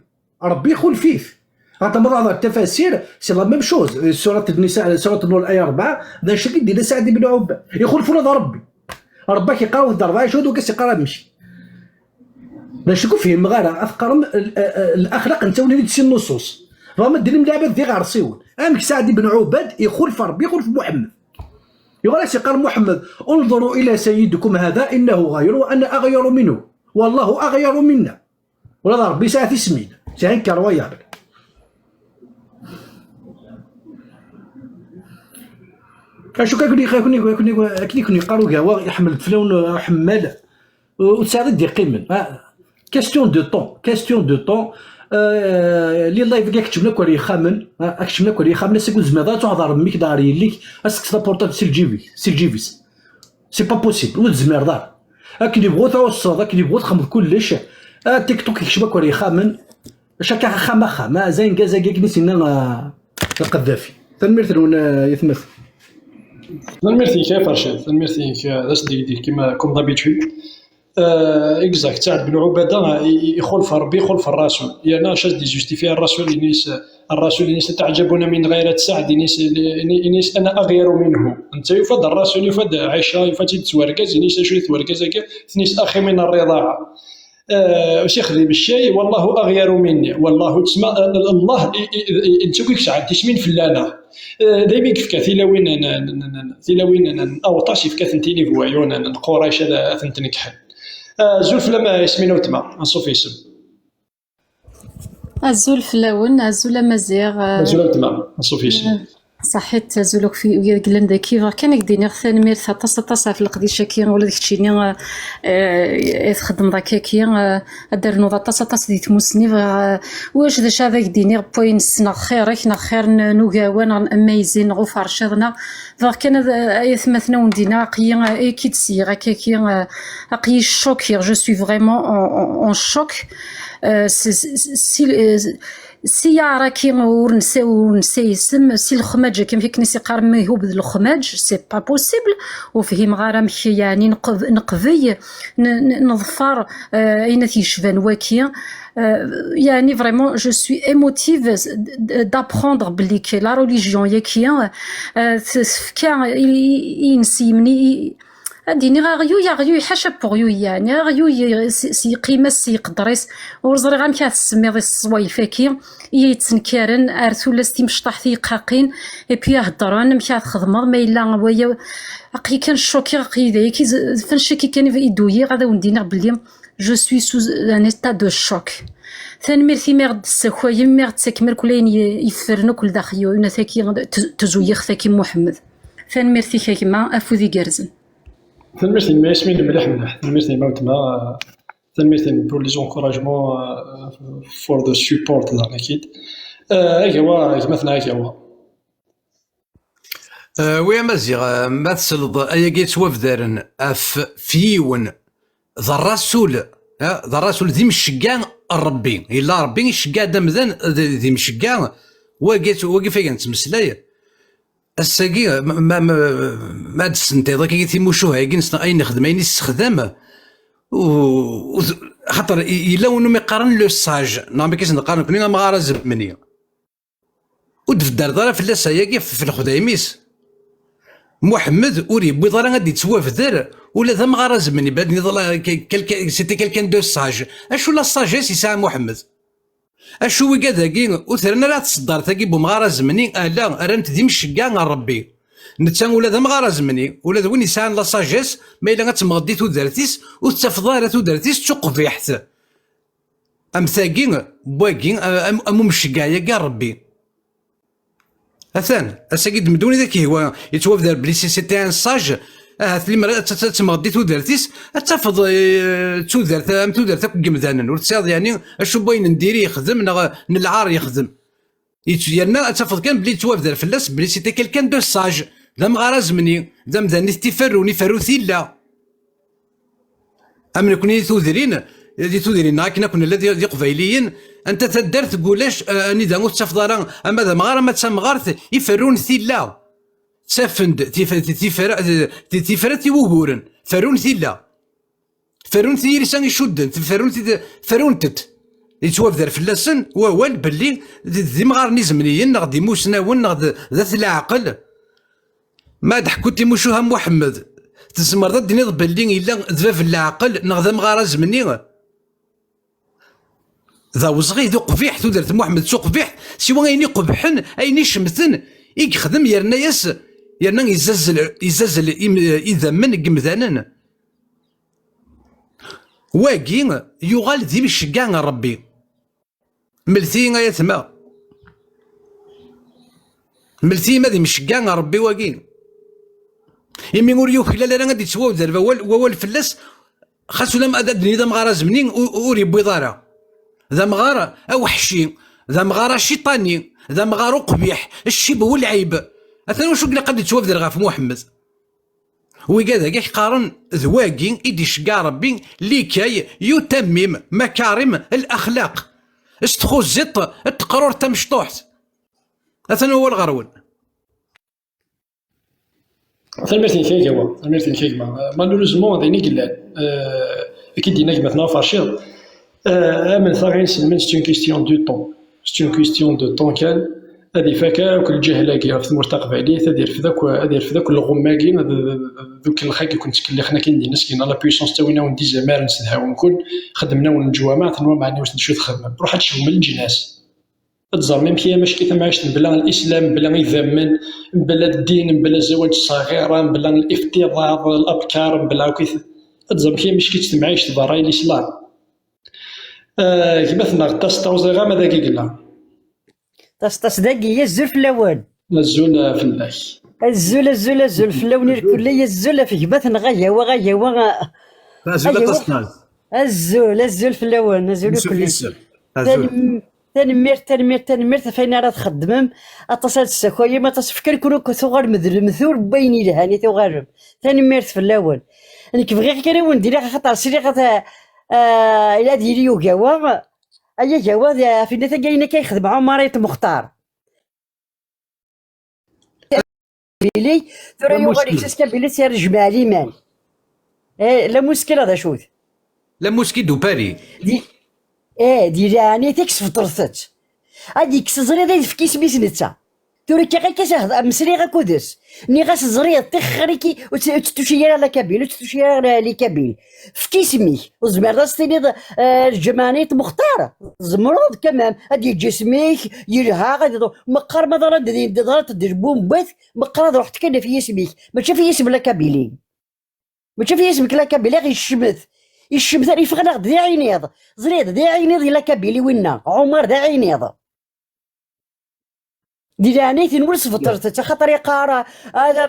Rebbi ixulef-it. Ɣer tamaḍ ɣer tafasir, c'est la même chose. Surat Nisa, Surat Nur aya rebɛa, d acu i d-yenna Saɛd ibn Ubad. Ixulef ula d Rebbi. Rebbi ak-iqqar awit-d rebɛa cud, wagi as-iqqar amek. D acu ur fhimeɣ ara, ad teqqarem l-, l-, laxlaq nettawin-t-id si nnuṣuṣ. Dɣa ma ddin lɛibad d iɣersiwen. Amek Saɛd ibn Ubad ixulef Rebbi, ixulef Muḥemmed? Yuɣal as-iqqar Muḥemmed: انظروا إلى سيدكم هذا إنه غير وأنا أغير منه. والله أغير منا. Ula d Rebbi yesɛa tismin. C'est incroyable. Acu kan, akken i, akken i, akken i, akken i ken-yeqqar ugawa, iḥemmel-d fell-awen, uh, ḥemmal, uh, ur tesɛiḍ i d-yeqqimen. Ah, question de temps, question de temps. Uh, li live-agi ad keččmen akk ar yexxamen, ah, ad keččmen akk ar yexxamen, ass-agi ur tezmireḍ ara ad tuɣeḍ ɣer mmi-k d ɣer yelli-k, ad s-tekkseḍ apurṭabl si lǧib-ik, si lǧib-is. C'est pas possible, ur tezmireḍ ara. Akken yebɣu tɛusseḍ, akken yebɣu txedmeḍ kullec, ah, TikTok yekcem akk ar yexxamen. Acu akka, axxam axxam, ah, zayen gaz-agi akken i s-yenna, ah, Lqeddafi. Tanemmirt-nwen, ah, yetmet. Tanemmirt-ik a Farcad, tanemmirt-ik, ah, d asdegdeg kima, comme d'habitude. Ah, exact, Saɛd ben Ubada, ah, i-, i-, ixulef Rebbi, ixulef Rasul. Yerna acu as-d-yezjustifi Rasul, inis, Rasul inis: أتعجبون من غيرة سعد؟ Inis, ini-, inis: أنا أغير منه. Netta yufa-d Rasul, yufa-d Ɛica, yufa-tt-id s wergaz, inis: acu i d wergaz-agi? Tnis: أخي من الرضاعة. Ah, ur s-yexdim ccay, والله أغير مني. والله تسمى, ah, Allah, i, i, i, i, netta i yesɛan tismin fell-aneɣ. Ah, daymi i yefka tilawin n, n, n, n, tilawin n, n Awṭas, yefka-tent i les voyous n, n, n Qurayc ad, ad tent-nekḥen. Ah, azul fell-am, ah, Yasmina weltma, anṣuf yes-m. Azul fell-awen, azul a Maziɣ. Azul a weltma, anṣuf yes-m. Ṣaḥit, azul akk fi-, wi yellan daki. Bɣiɣ kan ad k-d-iniɣ tanemmirt aṭas, aṭas ɣef leqdic-agi, ula d keččini, eh, eh, i txeddmeḍ akkaki, eh, ad d-ternuḍ aṭas, aṭas di tmussni. Bɣiɣ, eh, ulac d acu ad ak-d-iniɣ n wayen ssneɣ xir-ik, neɣ xir n, n ugawa, neɣ n amazing, neɣ uferciḍ, neɣ bɣiɣ kan ad, eh, ay atmaten ad wen-d-iniɣ, aql-i, eh, ay k-id-sliɣ akkaki, eh, aql-i choqué, je suis vraiment en, en, en choc. Eh, si, si, si, eh, Si yeɛra-ki ur nsa-, ur nesɛi isem, si lexmaǧ-agi, amek akken i s-iqqar, ma ihub d lexmaǧ, c'est pas possible. Ur fhimeɣ ara amek, yeɛni, neqb-, neqbey, n-, n-, neḍfer, eh, ayen ad t-yecban waki. Eh, yeɛni, vraiment, je suis émotive d-, d-, d'apprendre belli que la religion-yaki, eh, t-, tefka i, i, i yinselmen, i, i, Ad d-iniɣ aɣyuy, aɣyuy, ḥaca n uɣyuy, yeɛni aɣyuy s, s yeqqim-as, s yeqder-is. Ur ẓriɣ amek ara tsemmiḍ i ṣṣwayef-agi i yettenkaren ar tullas timecṭaḥt i yeqqaqin, et puis ad heddren amek ara txedmeḍ, ma yella waya, aql-i kan ccukiɣ, aql-i d ayagi, d, d fenci-agi kan i, i d-uyiɣ, ad awen-d-iniɣ belli je suis sous un état de choc. Tanemmirt imi i ɣ-d-tessakayem, imi i ɣ-d-tettakem akk ayen ye-, yeffren akk daxel, yunat-agi, t-, tzuyixt-agi n Muḥemmed. Tanemmirt-ik a gma, afud igerrzen. Tanemmirt-inem a Yasmin, mliḥ mliḥ. Tanemmirt-inem a weltma. Tanemmirt-inem pour les encouragements, euh, for the support d akid. Euh, agawa, gma-tneɣ agawa. Euh, oui a Maziɣ, euh, ma tesleḍ ayagi yettwabdaren ɣef, f yiwen, d rrasul, eh, d rrasul d imcegga n Ṛebbi. Yella Ṛebbi icegga-d amdan d, d imcegga. Wagi, wagi f ayen nettmeslay. Ass-agi, ma, ma, ma, ma d-tessentiḍ akka timucuha-agi, nessen ayen nexdem, ayen nessexdam, u, u, xaṭer i-, yella win umi qqaren le sage, neɣ mi k-qqaren nekni amɣar azemni. Ur d-beddareḍ ara fell-as ayagi f, f lexdayem-is. Muḥemmed ur yewwiḍ ara ad d-yettwabder ula d amɣar azemni, bad niḍla, ke-, quelque, c'était quelqu'un de sage. Acu la sagesse yesɛa Muḥemmed? Acu wigad-agi ur t-rran ara ɣer tseddart-agi n umɣar azemni, ala, rran-t d imcegga n Ṛebbi. Netta ula d amɣar azemni, ula d win yesɛan la sagesse, ma yella ad temɣeḍ di tudert-is, ur tettafeḍ ara tudert-is d tuqbiḥt. Am tagi, n wagi, am, am umceggeɛ-agi n Ṛebbi. Atan, ass-agi d-medden i d ak-ihwa, yettwabder belli si c'était un sage, ahat limer ad, ad, ad temɣeḍ di tudert-is, ad tafeḍ, eh, tudert, am tudert akk n yemdanen, ur tesɛiḍ yeɛni acu n wayen n diri yexdem neɣ n lɛar yexdem. Yett-, yerna ad tafeḍ kan belli yettwabder fell-as belli c'était quelqu'un de sage, d amɣar azemni, d amdan i t-iferrun, iferru tilla. Am nekni di tudrin, di tudrin-nneɣ akken akk nella d, d iqbayliyen, anta taddart deg ulac, eh, anida ur tettafeḍ ara ama d amɣar ama d tamɣart, iferrun tilla. Ttafen-d tif-, tif-, tifrat, tifrat i wuguren, ferrun tilla. Ferrun tiyirsa icudden, ferrun ti-, ferrunt-d. Yettwabder fell-asen wawal belli d, d imɣaren izemniyen, neɣ d imusnawen, neɣ d, d at leɛqel. Ma ad ḥkut timucuha n Muḥemmed, tzemreḍ ad d-tiniḍ belli yella d bab n leɛqel neɣ d amɣar azemni? D awezɣi, d uqbiḥ, tudert n Muḥemmed d tuqbiḥt, siwa ayen iqebḥen, ayen icemten i yexdem, yerna-yas, yerna izazzel, izazzel im-, idammen n yemdanen. Wagi yuɣal d imcegga n Ṛebbi. Mlet-iyi ay atma. Mlet-iyi ma d imcegga n Ṛebbi wagi. Imi ur yuklal ara ad d-yettwawder wawal, wawal fell-as, xas ulam ad, ad d-nini d amɣar azemni, u-, ur yewwiḍ ara. D amɣar aweḥci, d amɣar aciṭani, d amɣar uqbiḥ, ccib welɛib. Atan wacu ilaq ad d-yettwabder ɣef Muḥemmed. Wigad-agi ak-qqaren d wagi i d-iceggeɛ Ṛebbi, likay yutammim makarim l-axlaq. S txuziṭ d teqrurt tamecṭuḥt. Atan wawal ɣer-wen. Tanemmirt-nnek a gma, tanemmirt-nnek a gma. Malheureusement, d ayen i yellan. Euh, akka i d-yenna gma-tneɣ Farciḍ. Euh, amen taɣin selmen, c'est une question de temps. C'est une question de temps kan. Ad ifak akk lǧahl-agi ɣef tmurt taqbaylit, ad irfed akk, ad irfed akk lɣum-agi, d, d, d, d ukellx-agi i ken-ttkellixen akin din, askin la puissance ttawin-awen-d izamaren, ssedhawen-ken, xeddmen-awen leǧwameɛ, tenwam ɛni wissen d acu txedmem? Ruḥ ad tecbem leǧnas. Ad teẓrem amek i amack i tamɛict mebla lislam, mebla idammen, mebla ddin, mebla zawaǧ ṣṣaɣira, mebla liftiḍaḍ, labkar, mebla akk i t-, ad teẓrem amek i amack i temɛict berra i lislam. Ah, gma-tneɣ Ṭas Ṭawẓiɣa, ma dagi yella? Ṭas Ṭas dagi, azul fell-awen. Azul, ah, fell-ak. Azul, azul, azul fell-awen irkelli, azul ɣef gma-tneɣ Agawa, Agawa. Azul a Agawa. Ṭas Ṭas. Azul, azul fell-awen, azul irkelli. Azul. Tanem-, tanemmirt, tanemmirt, tanemmirt ɣef ayen ara txeddmem. Aṭas ara tessakayem, aṭas fkan-ken akk tuɣalem d lemtur n wayen yelhan i tuɣalem. Tanemmirt fell-awen. Nekk bɣiɣ kan ad wen-d-iniɣ axaṭer sliɣ at, ah, ad yili Ugawa. Ay Agawa, d, ɣef inna tagi ayen akka yexdem Ɛumar Ayt Muxtar. Kabili, tura yuɣal yekkes-as Kabili, s-, yerjmeɛ liman. Eh, la muskila d acu-t? La mosquée de Paris. Di, eh, di leɛnayet-ik sfeṭret-tt. Ad yekkes ẓrid ad yefk isem-is netta. Tura kkiɣ akka s-, mesliɣ akked-s. Nniɣ-as ẓrid, tixxer-ik, ur tt-, ur tt-tuci ara la Kabyle, ur tt-tuci ara la, les Kabyles. Efk isem-ik. Ur tezmireḍ ad s-tiniḍ, eh, lǧemɛaniyet Muxtar? Tzemreḍ, quand même, ad yeǧǧ isem-ik, yelha, ad iḍ-, meqqar ma ḍarant d, ḍarant d lbumbet, meqqar ad ruḥent kan ɣef yisem-ik. Mačči ɣef yisem la Kabyle. Mačči ɣef yisem-ik la Kabyle, ixeccem-it. Ixeccem-it, yeffeɣ-aneɣ-d d aɛiniḍ. Ẓrid, d aɛiniḍ i la Kabyle winna. Ɛumar d aɛiniḍ. Di leɛnayt-nwen sbeṭret-tt, axaṭer iqqar, "Ah,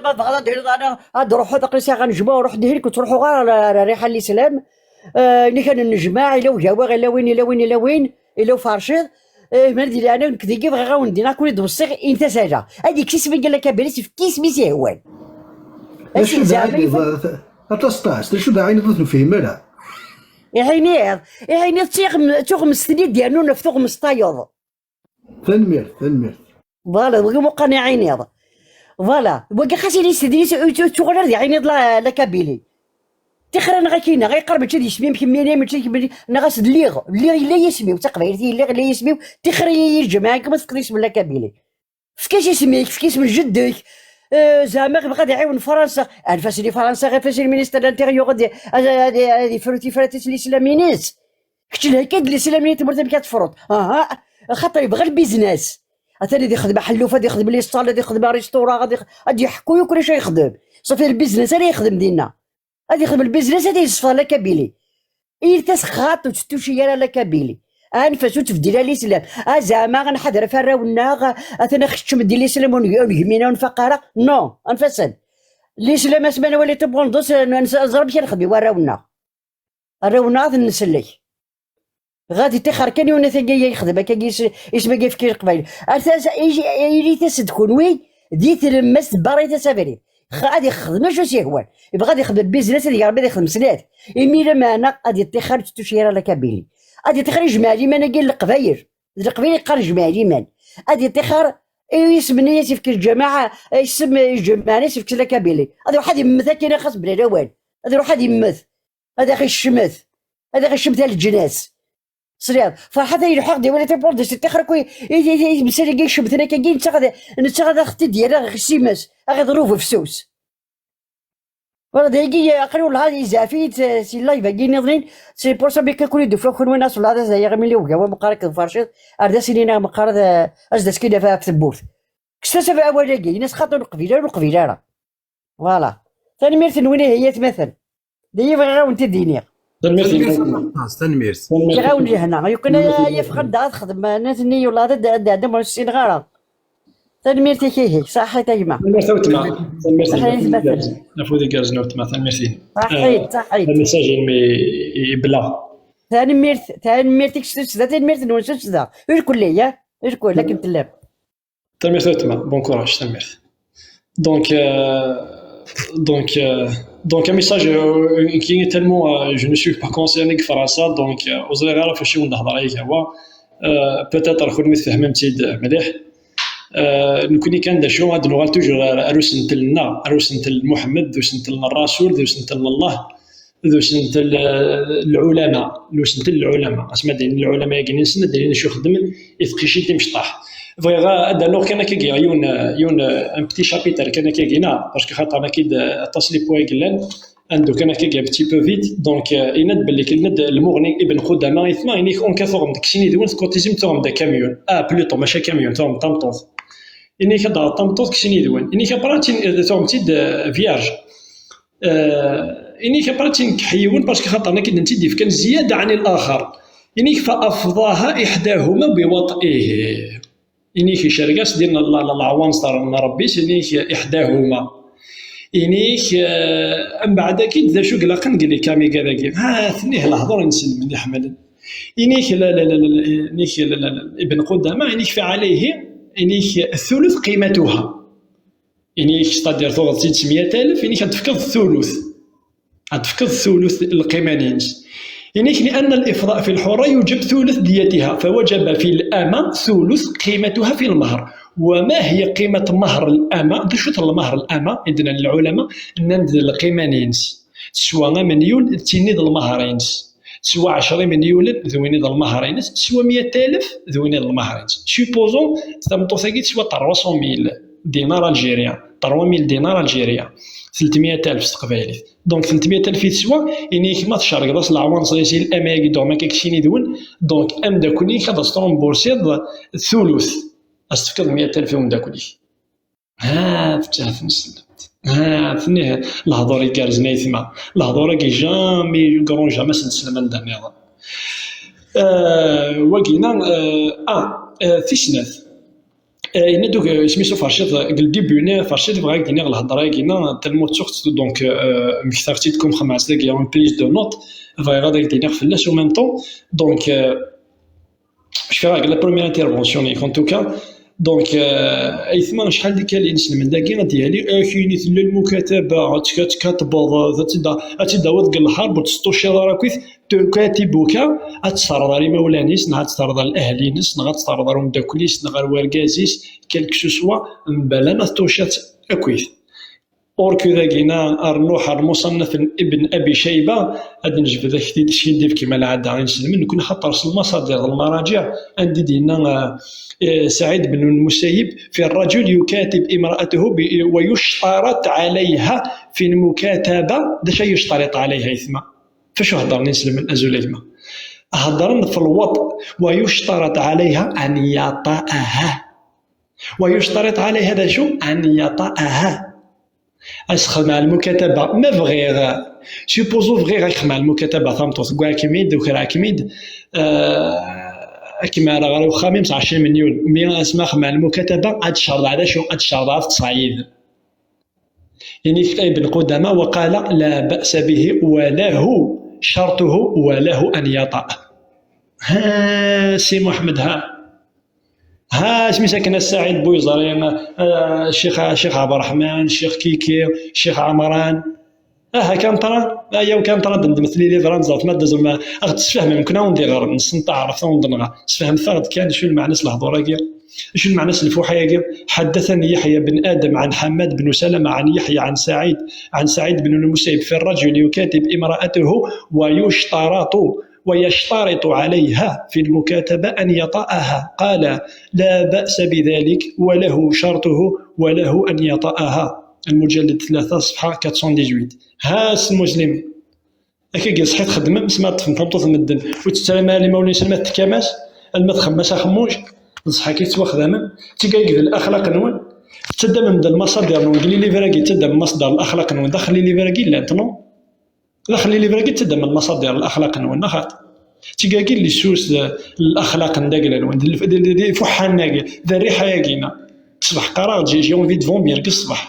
ma tebɣiḍ ad d-tiniḍ, ana ad d-ruḥeḍ, aql-i sɛiɣ anejmaɛ, ruḥ dihin, ur ttruḥuɣ ara ar, ar, ar riḥa n lislam." Ah, ini-k ad nennejmaɛ, ila ugawaɣ, ila win, ila win, ila win, ila uferciḍ. Eh, ma di leɛnaya-nwen, nekk deg-i bɣiɣ ad wen-d-iniɣ, ad ken-id-weṣṣiɣ, inta sala. Ad ikkes isem n Lakabil, sefk isem-is ihwan. Acu d-ɛiniḍ? Aṭas, aṭas, d acu d-ɛiniḍ ur t-nefhim ara? Iɛiniḍ, iɛiniḍ d tiɣem-, d tuɣmest-nni d-yernun ɣef tuɣmest tayeḍ. Tanemmirt, tanemmirt. Voilà, wagi muqqan iɛiniḍ. Voilà, wagi xas ini s-, s-, ur tuɣal ara d iɛiniḍ la, la Kabylie. Tixra neɣ akina, iqqar mačči d isem-im kemmini, mačči d kemmini, neɣ as-d lliɣ, lliɣ yella yisem-iw, d taqbaylit i lliɣ, yella yisem-iw, tixra-yi lǧemɛa, kma tefkeḍ isem la Kabylie. Efk-as isem-ik, efk isem n jeddi-k. Eh, zeɛma yebɣa ad iɛiwen Fransa. Anef-as i Fransa, ɣef-as i ministre de l'Intérieur ad, ad, ad, ad ifru tifrat-is n lislam-ines. Kečč lhak-id lislam-ines tmurt amek ad tefruḍ. Aha, axaṭer yebɣa lbiznas. Atan ad ixdem aḥelluf, ad ixdem les salles, ad ixdem restaurant, ad ix-, ad yeḥku yakk acu yexdem. Ṣafi lbiznas ara yexdem dinna. Ad yexdem lbiznes, ad yeṣfa la Kabylie. Irit-as xaṭ, ur tettuci ara la Kabylie. Anef-as, ur tbeddil ara lislam. A zeɛma ad nḥader ɣef warraw-nneɣ, atan ad xeččem di lislam ur neg-, ur negmin, ur nfaq ara. Non, anef-asen. Lislam asma nwali tibundus, n-, n-, neẓra amek ara nexdem i warraw-nneɣ. Arraw-nneɣ ad ten-nsellek. Ɣad iṭixer kan yiwen atagi yexdem akka is-, isem-agi yefki i Leqbayel. Ar tasa, ij-, irit-as-d kunwi di tlemmast, barrit-as abrid. Xa-, ad ixdem acu s-yehwan. Yebɣa ad ixdem biznes, ad iger, ad ixdem snat. Imi lameɛna ad iṭixer, ur tettuci ara la Kabylie. Ad iṭixer ijmeɛ liman-agi n Leqbayel. D Leqbayel yeqqar ijmeɛ liman. Ad iṭixer i isem-nni i as-yefk lǧamaɛ, isem ijmeɛ-nni i as-yefk la Kabylie. Ad iruḥ ad immet akkin xas bla lawan. Ad iruḥ ad immet. Ad aɣ-iccmet. Ad aɣ-iccmet a leǧnas. Sliɣ. Ferḥat ay lḥiqd iwala tabordist, tixer akk i, i, i, i temsal-agi icemten akkagi, netta ad, netta ad aɣ-t-id-yerr ɣer simas, ad aɣ-iḍlub fessus. Wala dayagi, aql-i wellah yezɛef-iyi-d, eh, si live-agi nniḍen, c'est pour ça, mais kakul i d-ufiɣ kunwi nas wellah d azay iɣimi li ugawa meqqar akked farciḍ, ar d as-inin meqqar ad, eh, as-d-askin ɣef tewwurt. Kkset-as awal-agi, in-as xaṭi ur neqbil ara, ur neqbil ara. Voilà. Tanemmirt-nwen ihi, ay atmaten. D iyi bɣiɣ ad wen-t-id-iniɣ. Tanemmirt. Tanemmirt. Tanemmirt. Ǧǧiɣ-awen lehna. Yukan ad yafeɣ anda ad xedmeɣ, nitni yulad ad d-, ad d-ɛeddan ur ssineɣ ara. Tanemmirt-ik ihi, ṣaḥit a gma. Tanemmirt a weltma. Tanemmirt. Ṣaḥit a gma. Afud igerrzen a weltma, tanemmirt-ihin. Ṣaḥit, eh, ṣaḥit. Amessage-inem i, i, yebla. Tanemmirt, tanemmirt-ik s tussda, tanemmirt-nwen s tussda. Irkelli, ya? Irkelli, akken tellam. Tanemmirt a weltma, bon courage, tanemmirt. Donc, euh, donc, euh, donc, un message, euh, qui est tellement, euh, je ne suis pas concerné deg Fransa, donc, euh, ur ẓriɣ ara ɣef wacu i wen-d-hedreɣ, euh, peut-être kunwi tfehmem-tt-id mliḥ. Euh, nekkni kan d acu, ad nuɣal toujours ar, ar usentel-nneɣ, ar usentel n Muḥemmed, d usentel n Rasul, d usentel n Allah. D usentel, eh, n lɛulama, d usentel n lɛulama. Asmi ad d-inin lɛulama-agi-nsen, ad d-inin acu xedmen i teqcicin timecṭaḥ. Bɣiɣ ad d-rnuɣ kan akkagi yiwen, yiwen, un petit chapitre kan akkagi, neɣ, parce que xaṭer nekki-d aṭas n les points i yellan, ad neddu kan akkagi un petit peu vite. Donc, eh, yenna-d belli, yenna-d Lmuɣni Ibn Qudama, itma, ini-k, on ka tuɣem-d deg sin yid-wen, tkuṭizim tuɣem-d akamyun. Ah, plutôt, mačči akamyun, tuɣem-d tameṭṭut. Ini-k ad d-taɣeḍ tameṭṭut deg sin yid-wen. Ini-k après, tuɣem-tt-id, eh, vierge. Eh, ini-k après ad tt-inkeḥ yiwen, parce que xaṭer nekk i d-nent-id-yefkan ziyada ɛni laxer. Ini-k fa afḍaha iḥdahuma biwaṭ'ihi. Ini-k icerreg-as din la, la, la, lɛwanṣer n Rebbi-s, ini-k iḥdahuma. Ini-k, eh, mbeɛd-agi d acu i ilaqen deg les kamiga-dagi? Ha, tennih lehdur inselmen iḥemmlen. Ini-k la, la, la, la, la, ini-k la, la, la, Ibn Qudama, ini-k fa ɛalayhi, ini-k thuluth qimatuha. Ini-k, c'est-à-dire, tuɣeḍ-tt-id s meyya alef, ini-k ad d-tefkeḍ thuluth. Ad d-tefkeḍ thuluth n lqima-ines. Ini-k, لأن الإفضاء في الحرة يوجب ثلث ديتها، فوجب في الأمة ثلث قيمتها في المهر. وما هي قيمة مهر الأمة؟ D acu-t lmehr n lama? I d-nnan lɛulama, nnan-d d lqima-ines. Teswa amenyul, d tin i d lmehr-ines. Teswa ɛecra imenyulen, d win i d lmehr-ines. Teswa meyya alef, d win i d lmehr-ines. Supposons, tameṭṭut-agi teswa trois cent mille dinars algériens, trois mille dinars algériens, telt meyya alef s teqbaylit. Donc, telt meyya alef i teswa, ini-k ma tcerrgeḍ-as leɛwanṣer-is i lama-agi d-tuɣem akka deg sin yid-wen, donc, ameddakel-ik ad as-trembursiḍ thuluth, ad as-tefkeḍ meyya alef i umeddakel-ik. Ha, teǧǧa-ten sellemt. Ha, tennih lehdur igerrzen ay tma. Lehdur-agi jamais, grand jamais ad sen-teslem anda nniḍen. Euh, wagina, euh, ah, euh, tis snat. Yenna-d isem-is uferciḍ deg le début-nni, ferciḍ, bɣiɣ ad ak-d-iniɣ lhedra-agi-nni, tellement d tuɣt, donc, euh, mmektaɣ-tt-id comme xemɛet dagi, une prise de note, bɣiɣ ad ak-d-iniɣ fell-as en même temps. Donc, euh, je fais la première intervention, en tout cas. Donc, euh, aytma, acḥal d tikkal inselmen dagi ad d-yali, ak-yini tella lmukataba, ad tkatbeḍ, ad tt-id-tawiḍ deg lḥerb, ur testuciḍ ara akkit, tukatibuka, ad tt-terreḍ ar imawlan-is, neɣ ad tt-terreḍ ar lehl-ines, neɣ ad tt-terreḍ ar umeddakel-is, neɣ ar wergaz-is, quelque que ce soit, mebla ma tuciḍ-tt akkit. Or que dagi-na, rnuḥ ar Muṣannaf n Ibn Abi Cayba, ad d-nejbed ak-t-id, skin d-ibki ma lɛada inselmen, nekkni xaṭer s lmaṣadir d lmaraǧiɛ, anda i d-yenna, eh, eh, Saɛid ben Lmusayyib, في الرجل يكاتب امرأته ب-، ويشترط عليها في المكاتبة، d acu ay يشترط عليها, aytma? F acu heddren inselmen, azul a gma? Heddren f lwaṭ, ويشترط عليها أن يطأها. ويشترط عليها d acu? أن يطأها. Ad s-xedmeɣ lmukataba, ma bɣiɣ, supposons bɣiɣ ad xedmeɣ lmukataba tameṭṭut, ggwaɣ-kem-id, ukreɣ-kem-id, euh, ad kem-rreɣ ɣer uxxam-im s ɛecrin melyun. Mi asma xedmeɣ lmukataba, ad cerḍeɣ d acu? Ad cerḍeɣ ad teṭṭseɣ yid-m. Yenna-k Ibn Qudama, وقال: لا بأس به وله شرطه وله أن يطأ. Ha, Si Muḥemmed, ha. Ha, isem-is akken a Saɛid Buyeẓri, ah, Ccix, Ccix Ɛebderreḥman, Ccix Kiki, Ccix Ɛemran. Aha, kan ṭra, ayaw kan ṭra, d-, d-, d-, les livres, ad nẓer ma d-, ma d-tesfehmem, nekkni ad wen-d-iɣer, nessen taɛrabt, ad wen-d-nɣer. Sfehmet-aɣ-d kan, acu lmeɛna-s lehdur-agi? Acu lmeɛna-s lfuḥ-agi? حدثني يحيى بن آدم عن حماد بن سلمة عن يحيى عن سعيد، عن سعيد بن المسيب في الرجل يكاتب امرأته ويشترط، ويشترط عليها في المكاتبة أن يطأها، قال: لا بأس بذلك وله شرطه وله أن يطأها. المجلد ثلاثة، صفحة quatre cent dix-huit. Ha, Si Muslim. Akka i ṣeḥḥa txeddmem, s ma ṭṭfen tameṭṭut n medden, ur tettram ara imawlan-is, alma tettekkam-as, alma txemmem-as axemmuj, d ṣṣeḥḥa akka i tettwaxdamem, d tigagi d laxlaq-nwen, tettaddamem-d lmaṣadir-nwen, deg les livres-agi tettaddamem maṣdar laxlaq-nwen, daxel les livres-agi llant, non? Daxel les livres-agi tettaddamem lmaṣadir, laxlaq-nwen, neɣ xaṭi? D tigagi n les sources, d laxlaq n dagla-nwen, d lf-, d, d, d ifuḥḥanen-agi, d rriḥa-agi-na. Ṣṣbeḥ qqareɣ, j'ai, j'ai envie de vomir deg ṣṣbeḥ.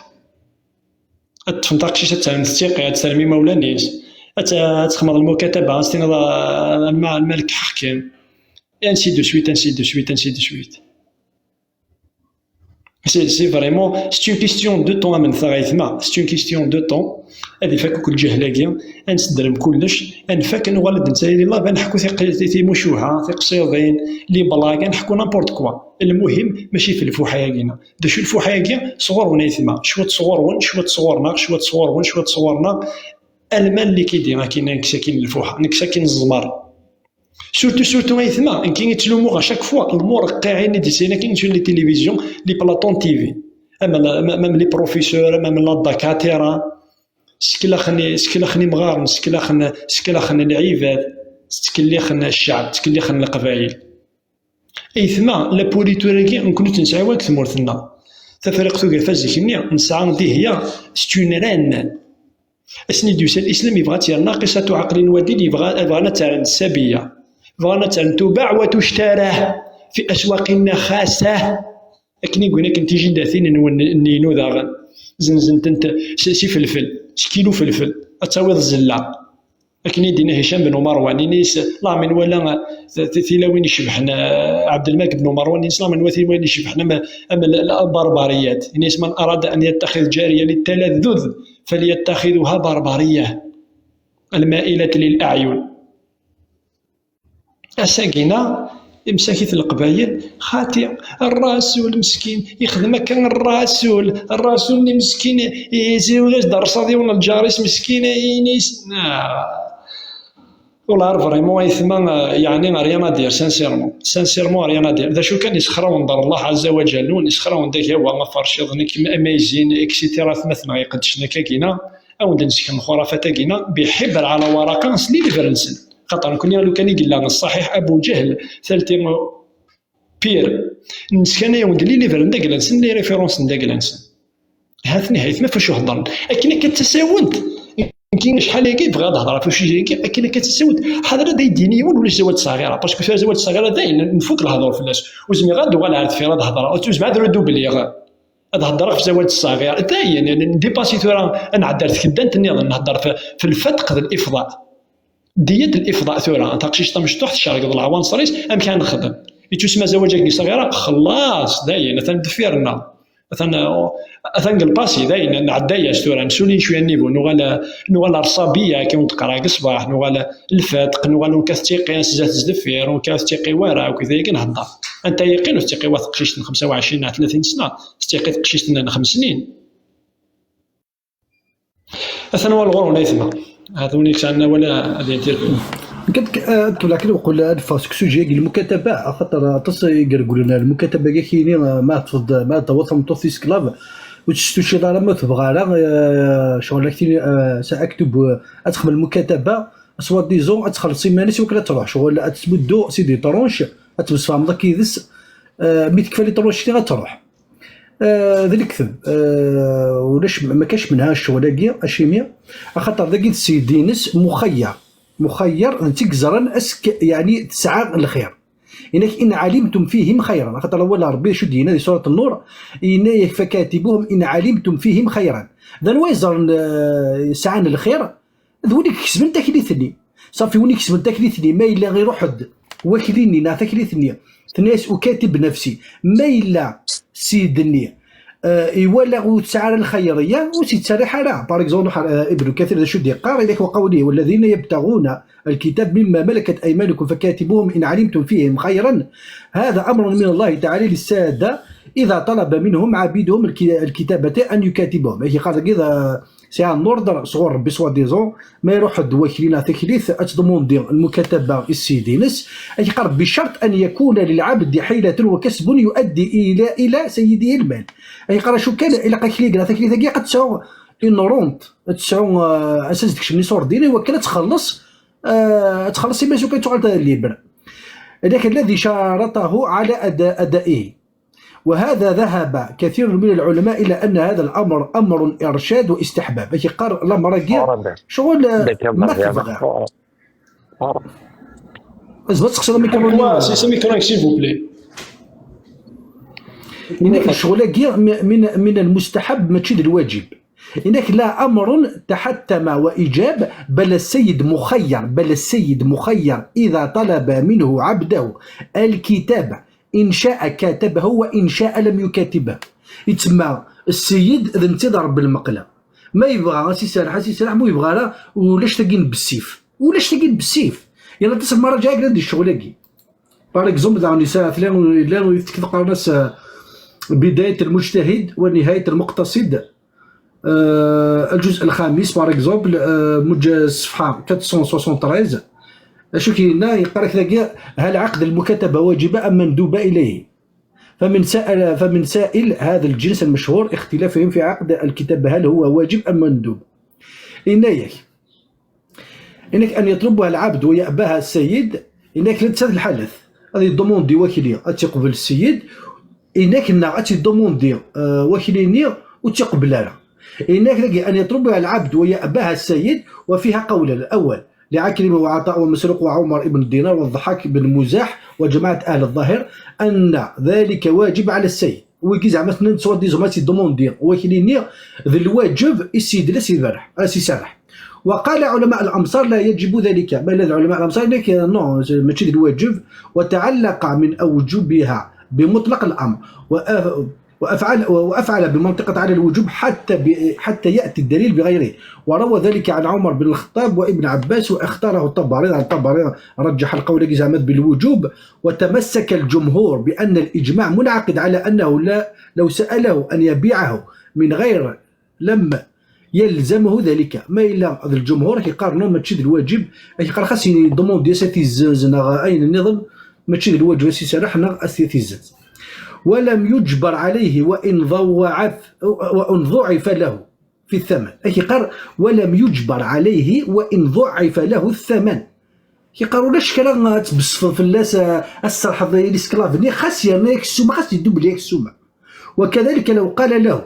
Ad teṭṭfem taqcict, ad terrem tettiqi, ad terrem imawlan-is, ad t-, ad txedmeḍ lmukataba, ad s-tiniḍ, ah, lma-, lmalek ḥeqq-im, et ainsi de suite, ainsi de suite, ainsi de suite. C'est, c'est vraiment, c'est une question de temps, a mmi-tneɣ, aytma, c'est une question de temps. Ad ifak akk lǧahl-agi, ad nessedrem kullec, ad nfak, ad nuɣal ad nettali live, ad neḥku tiq-, ti-, timucuha, tiqsiḍin, les blagues, ad neḥku n'importe quoi. Lmuhim, mačči f lfuḥ-agi-na. D acu lfuḥ-agi? Sɣur-wen aytma, cwiṭ sɣur-wen, cwiṭ sɣur-neɣ, cwiṭ sɣur-wen, cwiṭ sɣur-neɣ, alma nlikidi akin, nekkes akin lfuḥ, nekkes akin zzmer. Surtout, surtout aytma, nekki i ttlumuɣ à chaque fois lmureqqiɛin i d-yesɛin akin sur les télévisions, les plateaux T V, même, même, même les professeurs, même la dakatira, seklaxen, seklaxen imɣaren, seklaxen, seklaxen lɛibad, ttkellixen ccɛeb, ttkellixen leqbayel. Aytma, la pourriture-agi, nekkni ur tt-nesɛi ara deg tmurt-nneɣ. Tafriqt ugafa zik-nni, nesɛa dihya, c'est une reine. Ass-nni d-yusa lislam, yebɣa ad tt-yerr naqisatu ɛeqlin wa din, yebɣa, bɣan ad tt-rren sabiya. Bɣan ad tt-rren tubaɛ wa tuctarah fi aswaqin naxasah. Akken i wwin akken tijidatin-nwen-, nni-inu daɣen. Zenzen-tent s, s ifelfel, s kilu felfel, ad tawiḍ zella. Akken i d-yenna Hicam ben Umarwan, ini-s, lameɛna nwala, eh, t-, t-, tilawin icebḥen, eh, Ɛebdelmalik ben Umarwan, ini-s, lameɛna nwala tilawin icebḥen am, am l-, l-, lbarbariyat. Ini-s, من أراد أن يتخذ جارية للتلذذ فليتخذها بربرية المائلة للأعين. Ass-agi-na, imsakit n Leqbayel, xaṭi, Rasul meskin, ixdem akka Rasul, Rasul-nni meskin, yezzi ula-s-d rrṣad yiwen n lǧar-is meskin, ini-s, ah. Ula ar vraiment aytma, yeɛni rien à dire, sincèrement. Sincèrement, rien à dire. D acu kan, yessexrawen-d Allah Azza wa Jalla, yessexrawen-d agawa, aferciḍ, nekk, amazing, et cetera, atmaten-nneɣ iqeddcen akka-agi-na, ad wen-d-nesken lxurafat-agi-na, biḥibr ɛla waraqa, s les livres-nsen. Xaṭer nekkni, lukan i yella ṣṣaḥiḥ Abu Ǧahl, talti pire, neskanay-awen-d les livres n dagla-nsen, les références n dagla-nsen. Ha-ten-i, ha-ten-i ɣef wacu heddren. Akken akka d tasawent, Nekki acḥal-agi bɣiɣ ad hedreɣ ɣef usujet-agi, akken akka tt-ssiwed, ḥader ad d-yini yiwen ulac Zawal Ṣaɣira, parce que tura Zawal Ṣaɣira dayen nfuk lehdur fell-as. Ur zmireɣ ad uɣaleɣ ar deffir ad hedreɣ, ur zmireɣ ad redoubleɣ. Ad hedreɣ ɣef Zawal Ṣaɣira, dayen, ndipasi tura, ad nɛeddi ar tkeddant nniḍen, nehder f, f lfetq d lifḍa. Diyat lifḍa tura, taqcict tamecṭuḥt tcergeḍ leɛwanṣer-is, amek ara nexdem? Yettusma Zawal-agi Ṣaɣira, xellaṣ, dayen, atan deffir-nneɣ. Atan, atan deg lpasi, dayen, nɛedda-yas tura, nsuli cwiya nnivu, nuɣal, nuɣal ar ṣṣabiya, akken ur d-qqareɣ deg ṣṣbeḥ, nuɣal lfetq, nuɣal ur nekkat tiqqi, ass zdat sdeffir, ur nekkat tiqqi wara, akked ayagi nhedder. Anta yeqqin ur tettiqi wa teqcict n xemsa u ɛecrin neɣ tlatin sna, tettiqi teqcict n xems snin. Atan walɣur n aytma. Hata win yesɛan awal ad yentir. Nekk ad k-, ad kem-, lakin uqul ad ffeɣ seg sujet-agi lmukataba, axaṭer aṭas i iregglen ar lmukataba-agi, ad k-yini, eh, ma tfeḍ, ma taweḍ tameṭṭut tis klav, ur tt-testuciḍ ara ma ur tebɣa ara, eh, ccɣel ad k-tini, eh, sa aktub, eh, ad texdem lmukataba, soi-disant ad txelleṣ iman-is iwakken ad truḥ, ccɣel ad tesmuddu si des tranches, ad temsefhameḍ akk yid-s, eh, mi tekfa les tranches-nni ad truḥ. Eh, d lekdeb. Eh, ulac, ma kac menha ccɣel-agi, acimi? Axaṭer dagi d sseydi-ines muxayyer. Muxayyer, d netta i yeẓran ask-, yeɛni tesɛa lxir. Inak, "In ɛalimtum fihim xayran." Axaṭer awal n Ṛebbi acu d-yenna di surat Nnur? Yenna-yak, "Fakatibuhum in ɛalimtum fihim xayran." D anwa yeẓran, eh, sɛan lxir? D win i ikesben taklit-nni. Ṣafi, win i ikesben taklit-nni, ma yella iruḥ-d wakli-nni neɣ taklit-nni, tenna-yas, "Ukatib nafsi." Ma yella sseyid-nni, eh, iwala ur tesɛi ara lxayriya, ur s-yettsarriḥ ara. Par exemple, eh, Ibn Kathir d acu d-yeqqar? Inak, "Wa qawli, walladhina yabtaghuna alkitab mimma malakat aymanukum fakatibuhum in alimtum fihim xayran. Hada amrun min Allahi taɛala lissada idha talaba minhum abiduhum alki-, alkitabata an yukatibuhum." Ak yeqqar dagi, eh, sɛan l'ordre sɣur Rebbi, soi-disant, ma iruḥ-d wakli neɣ taklit, ad tḍmundi lmukataba i sseyid-ines, ak yeqqar, "Bicert an yakuna lilɛabdi ḥaylatun wa kasbun yuaddi ila, ila sayyidihi lmal." Ak yeqqar, "Acu kan, ilaq akli-agi neɣ taklit-agi ad tesɛu une rente, ad tesɛu, eh, asaz d-kecmen isurdin, i wakken ad txelleṣ, eh, ad txelleṣ iman-is, ukan ad tuɣal libre." Lakin alladhi sharatahu ala ada-, adaihi. وهذا ذهب كثير من العلماء إلى أن هذا الأمر أمر إرشاد واستحباب. Ak yeqqar lamer-agi, ccɣel, eh, ma tebɣa. Zbat teqsiḍ amikrun. C'est ce micro, s'il vous plaît. Inak ccɣel-agi mi-, min, min al-mustahab, mačči d lwajib. Inak la amrun taḥattama wa ijab, bal as-sayyid muxayyar, bal as-sayyid muxayyar, idha talaba minhu abdahu al-kitaba, in sha'a katabahu wa in sha'a lam yukatibhu. Itsemma sseyid d netta i d Rebbi lmeqla. Ma yebɣa ad s-iserreḥ, ad s-iserreḥ, ma ur yebɣa ara, ulac tagi n bessif. Ulac tagi n bessif. Yal aṭas n lmaraǧiɛ i yellan di ccɣel-agi. Par exemple, daɣen yesɛa tla, yella yettekk qqaren-as, eh, Bidayat al-Mujtahid wa Nihayat al-Muqtasid, eh, الجزء الخامس, par exemple, eh, muj-, ṣṣefḥa quatre cent soixante-treize. Acu k-yenna? Yeqqar-ak dagi: "هل عقد المكاتبة واجبة أم مندوبة إليه؟" فمن سأل، فمن سائل هذا الجنس المشهور اختلافهم في عقد الكتابة، هل هو واجب أم مندوب؟ Yenna-yak, inak an yatlubuha lɛabd wa ya'baha ssayid, inak llant tlata lḥalat. Ad yeḍḍumundi wakli ad tt-iqbel ssayid, inak neɣ ad tt-yeḍḍumundi, eh, wakli-nni ur tt-iqbel ara. Inak dagi an yatlubuha lɛabd wa ya'baha ssayid, wa fiha qawlan. Awal, لعكرمة وعطاء ومسروق وعمر بن دينار والضحاك بن مزاح وجماعة أهل الظاهر أن ذلك واجب على السيد. Wigi zeɛma tnan soi-disant ad tt-yeḍḍumundi wakli-nni, d lwaǧeb i ssayid ad s-iberreḥ, ad s-iserreḥ. وقال علماء الأمصار: "لا يجب ذلك." Ma yella d ɛulama n Lamṣar, inak, non, mačči d lwaǧeb. وتعلق من أوجبها بمطلق الأمر. وأ-، وأفعل، وأفعل بمنطقة على الوجوب حتى ب-، حتى يأتي الدليل بغيره. وروى ذلك عن عمر بن الخطاب وابن عباس واختاره الطبري. الطبري رجح القول زعما بالوجوب، وتمسك الجمهور بأن الإجماع منعقد على أنه لا، لو سأله أن يبيعه من غير لم يلزمه ذلك. Ma yella d lǧumhur, ak yeqqar non, mačči d lwaǧeb, ak yeqqar xas yeḍḍumundi ad t-izzenz neɣ ayen nniḍen, mačči d lwaǧeb ad s-iserreḥ neɣ ad t-izzenz. ولم يجبر عليه وإن ضوعف، وإن ضعف له في الثمن. Ak yeqqar: "ولم يجبر عليه وإن ضعف له الثمن." Ak yeqqar ulac kra ad tbessfeḍ fell-as, a, ad tserrḥeḍ i lesklav-nni, xas yerna-yak ssuma, xas yeddubel-yak ssuma. وكذلك لو قال له: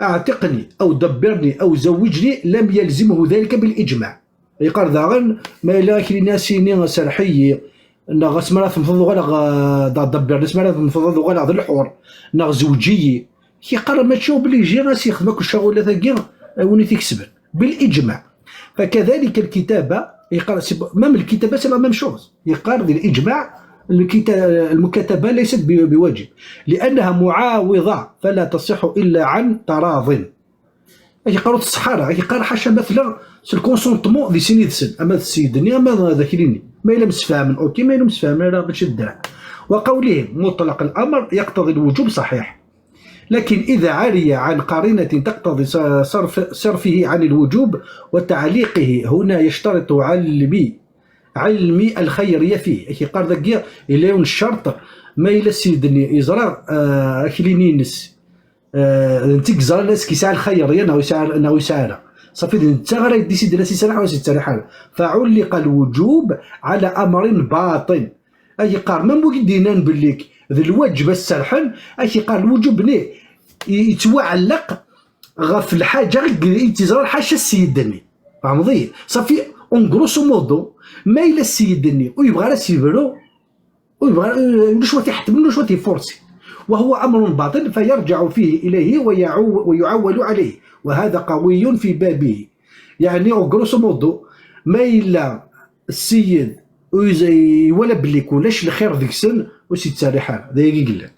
أعتقني أو دبرني أو زوجني لم يلزمه ذلك بالإجماع. Yeqqar daɣen, ma yella akli-nni a s-yini serreḥ-iyi, neɣ asmi ara temmteḍ uɣaleɣ, eh, d aḍebbir, asmi ara temmteḍ ad uɣaleɣ d lḥur, neɣ zewǧ-iyi. Yeqqar mačči obligé a s-yexdem akk ccɣulat-agi, eh, win i t-ikesben. بالإجماع. فكذلك الكتابة، yeqqar, même الكتابة c'est la même chose. Yeqqar di الإجماع, الكتا-, المكاتبة ليست ب-, بواجب، لأنها معاوضة فلا تصح إلا عن تراض. Yeqqar ur tṣeḥḥa ara, yeqqar ḥaca ma tella s le consentement di sin yid-sen, ama d sseyed-nni, ama d akli-nni. Ma yella msefhamen, ok, ma yella msefhamen ara, mačči d ddeɛ. وقولهم مطلق الأمر يقتضي الوجوب صحيح، لكن إذا عري عن قرينة تقتضي ص-، صرف، صرفه عن الوجوب وتعليقه هنا يشترط علمي، علمي الخيرية فيه. Ak-yeqqar dagi, yella yiwen ccerṭ, ma yella sseyed-nni yeẓra, ah, akli-nni-ines, ah, d netta i yeẓran amek yesɛa lxayriya neɣ yesɛa, neɣ yesɛa ara. Safi d netta ara yedisiden a s-iserreḥ neɣ a s-yetterriḥ ara. فعلق الوجوب على أمر باطن. Ak-yeqqar, même wigi d-yennan belli d lwaǧeb a s-serrḥen, ak-yeqqar lwuǧub-nni i-, yettwaɛelleq ɣef lḥaǧa i, i tt-yeẓran ḥaca sseyed-nni. Tfehmeḍ-iyi? Safi, en grosso modo, ma yella sseyed-nni ur yebɣi ara a s-yebru, ur yebɣi ara, ulac wa t-iḥettmen, ulac wa t-iforsi. وهو أمر باطن فيرجع فيه إليه ويعو-، ويعول عليه، وهذا قوي في بابه. يعني, en grosso modo, ma yella sseyed ur yez-, iwala belli ulac lxir deg-sen, ur s-yetterriḥ ara. D ayagi i yellan.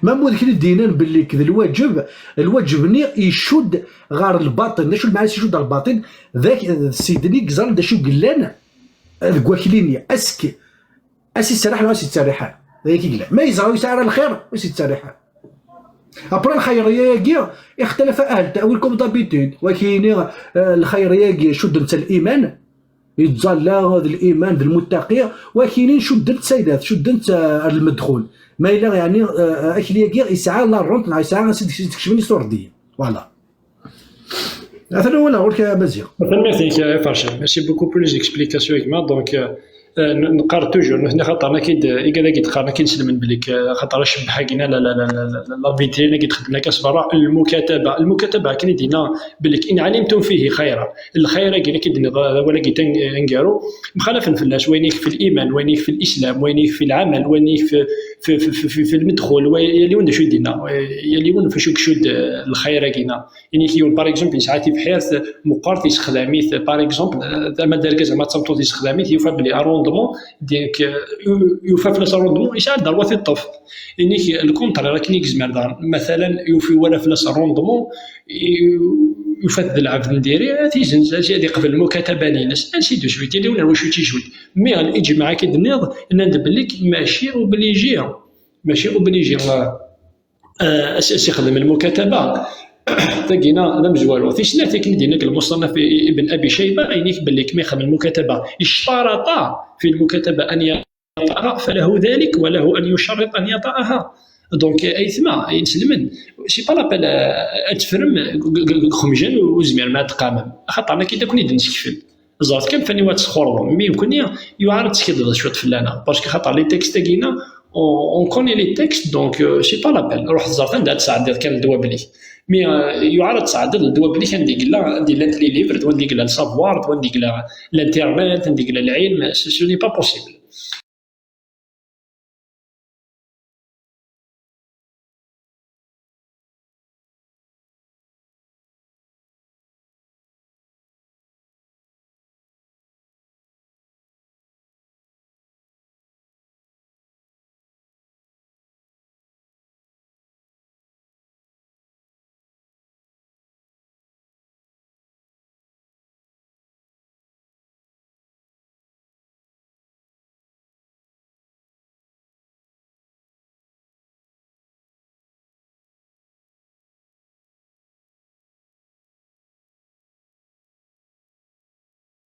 Ma mmud kra i d-yennan belli d lwaǧeb, lwaǧeb-nni icudd ɣer lbaṭin. D acu lmeɛna icudd ɣer lbaṭin? D ak-, d sseyed-nni i yeẓran d acu i yellan deg wakli-nni. Ask, a s-iserreḥ neɣ a s-yetterriḥ ara? D ayagi i yellan. Ma yeẓra ur yesɛi ara lxir, ur s-yetterriḥ ara. Après, lxayriya-agi, ixtalafa ahl ta'wil comme d'habitude. Wagi yini, eh, lxayriya-agi cudden-tt liman, yettẓalla d liman d lmuttaqi, wagi yini cudden-tt saydat, cudden-tt, eh, ar lmedxul. Ma yella, yeɛni, eh, akli-agi yesɛa la rente, neɣ yesɛa ansi d-, d-kecmen isurdiyen. Voilà. Atan wala ɣur-k a Maziɣ. Tanemmirt-ik a Farcan. Merci beaucoup pour les explications, gma. Donc, euh, euh, n-, neqqar toujours, nutni xaṭer nekk-id, euh, igad-agi d-qqaren akk inselmen belli k-, euh, xaṭer acebbeḥ-agi, la, la, la vitrine-agi d-xedmen akka s berra, lmukataba. Lmukataba, akken i d-yenna belli in alimtum fihi xayra. Lxayr-agi, nekk i d-nniḍ, euh, awal-agi tan-, aneggaru, mxalafen fell-as, wayen yakef liman, wayen yakef lislam, wayen yakef lɛamal, wayen yakef fi, fi, fi, fi, fi lmedxul, wa-, yal yiwen d acu i d-yenna, yal yiwen f acu i icudd, euh, lxayr-agi-na. Ini-k yiwen, par exemple, yesɛa tibḥirt meqqert, yessexdam-it, par exemple, ama d argaz ama d tameṭṭut yessexdam-it, yufa belli arrondement, donc, euh, yufa fell-as arrondement, yesɛa-d rrwa tiṭṭef. Ini-k le contraire akken i yezmer daɣen. Matalan, yufi wala fell-as arrondement, i-, yufa-t d lɛebd n diri, ad t-izenz, ad yeqbel lmukataba-nni-ines, ainsi de suite, yal yiwen ar wacu i tt-icudd. Mais liǧmaɛ akken i d-tenniḍ, nnan-d belli mačči obligé, mačči obligé, euh, euh, a s-, a s-ixdem lmukataba. Tagina d amezwaru. Tis snat, akken i d-yenna deg lmuṣannaf i-, i-, Ibn Abi Cayba, ayen-ik belli kma ixdem lmukataba, ictarata fi lmukataba an yataha, falahu dhalik, wa lahu an yucarrit an yataha. Donc, aytma, inselmen, c'est pas l'appel, euh, ad teffrem g-, g-, g-, g uxemjan ur tezmirem ad teqqamem. Axaṭer nekk i d akk-nni d-nsekfel. Ẓret kan fani wa tesxurḍem, mi nekkni yuɛer ad teskiddbeḍ cwiṭ fell-aneɣ, parce que xaṭer les textes-agi-na, on, on connaît les textes, donc, euh, c'est pas l'appel. Ruḥ ẓer-t anda ad tesɛeddiḍ kan ddwabel-ik. Mais, euh, yuɛer ad tesɛeddiḍ ddwabel-ik anda i yella, anda i llant les livres, d wanda i yella le savoir, d wanda i yella l'internet, anda i yella lɛilm, ce, ce n'est pas possible.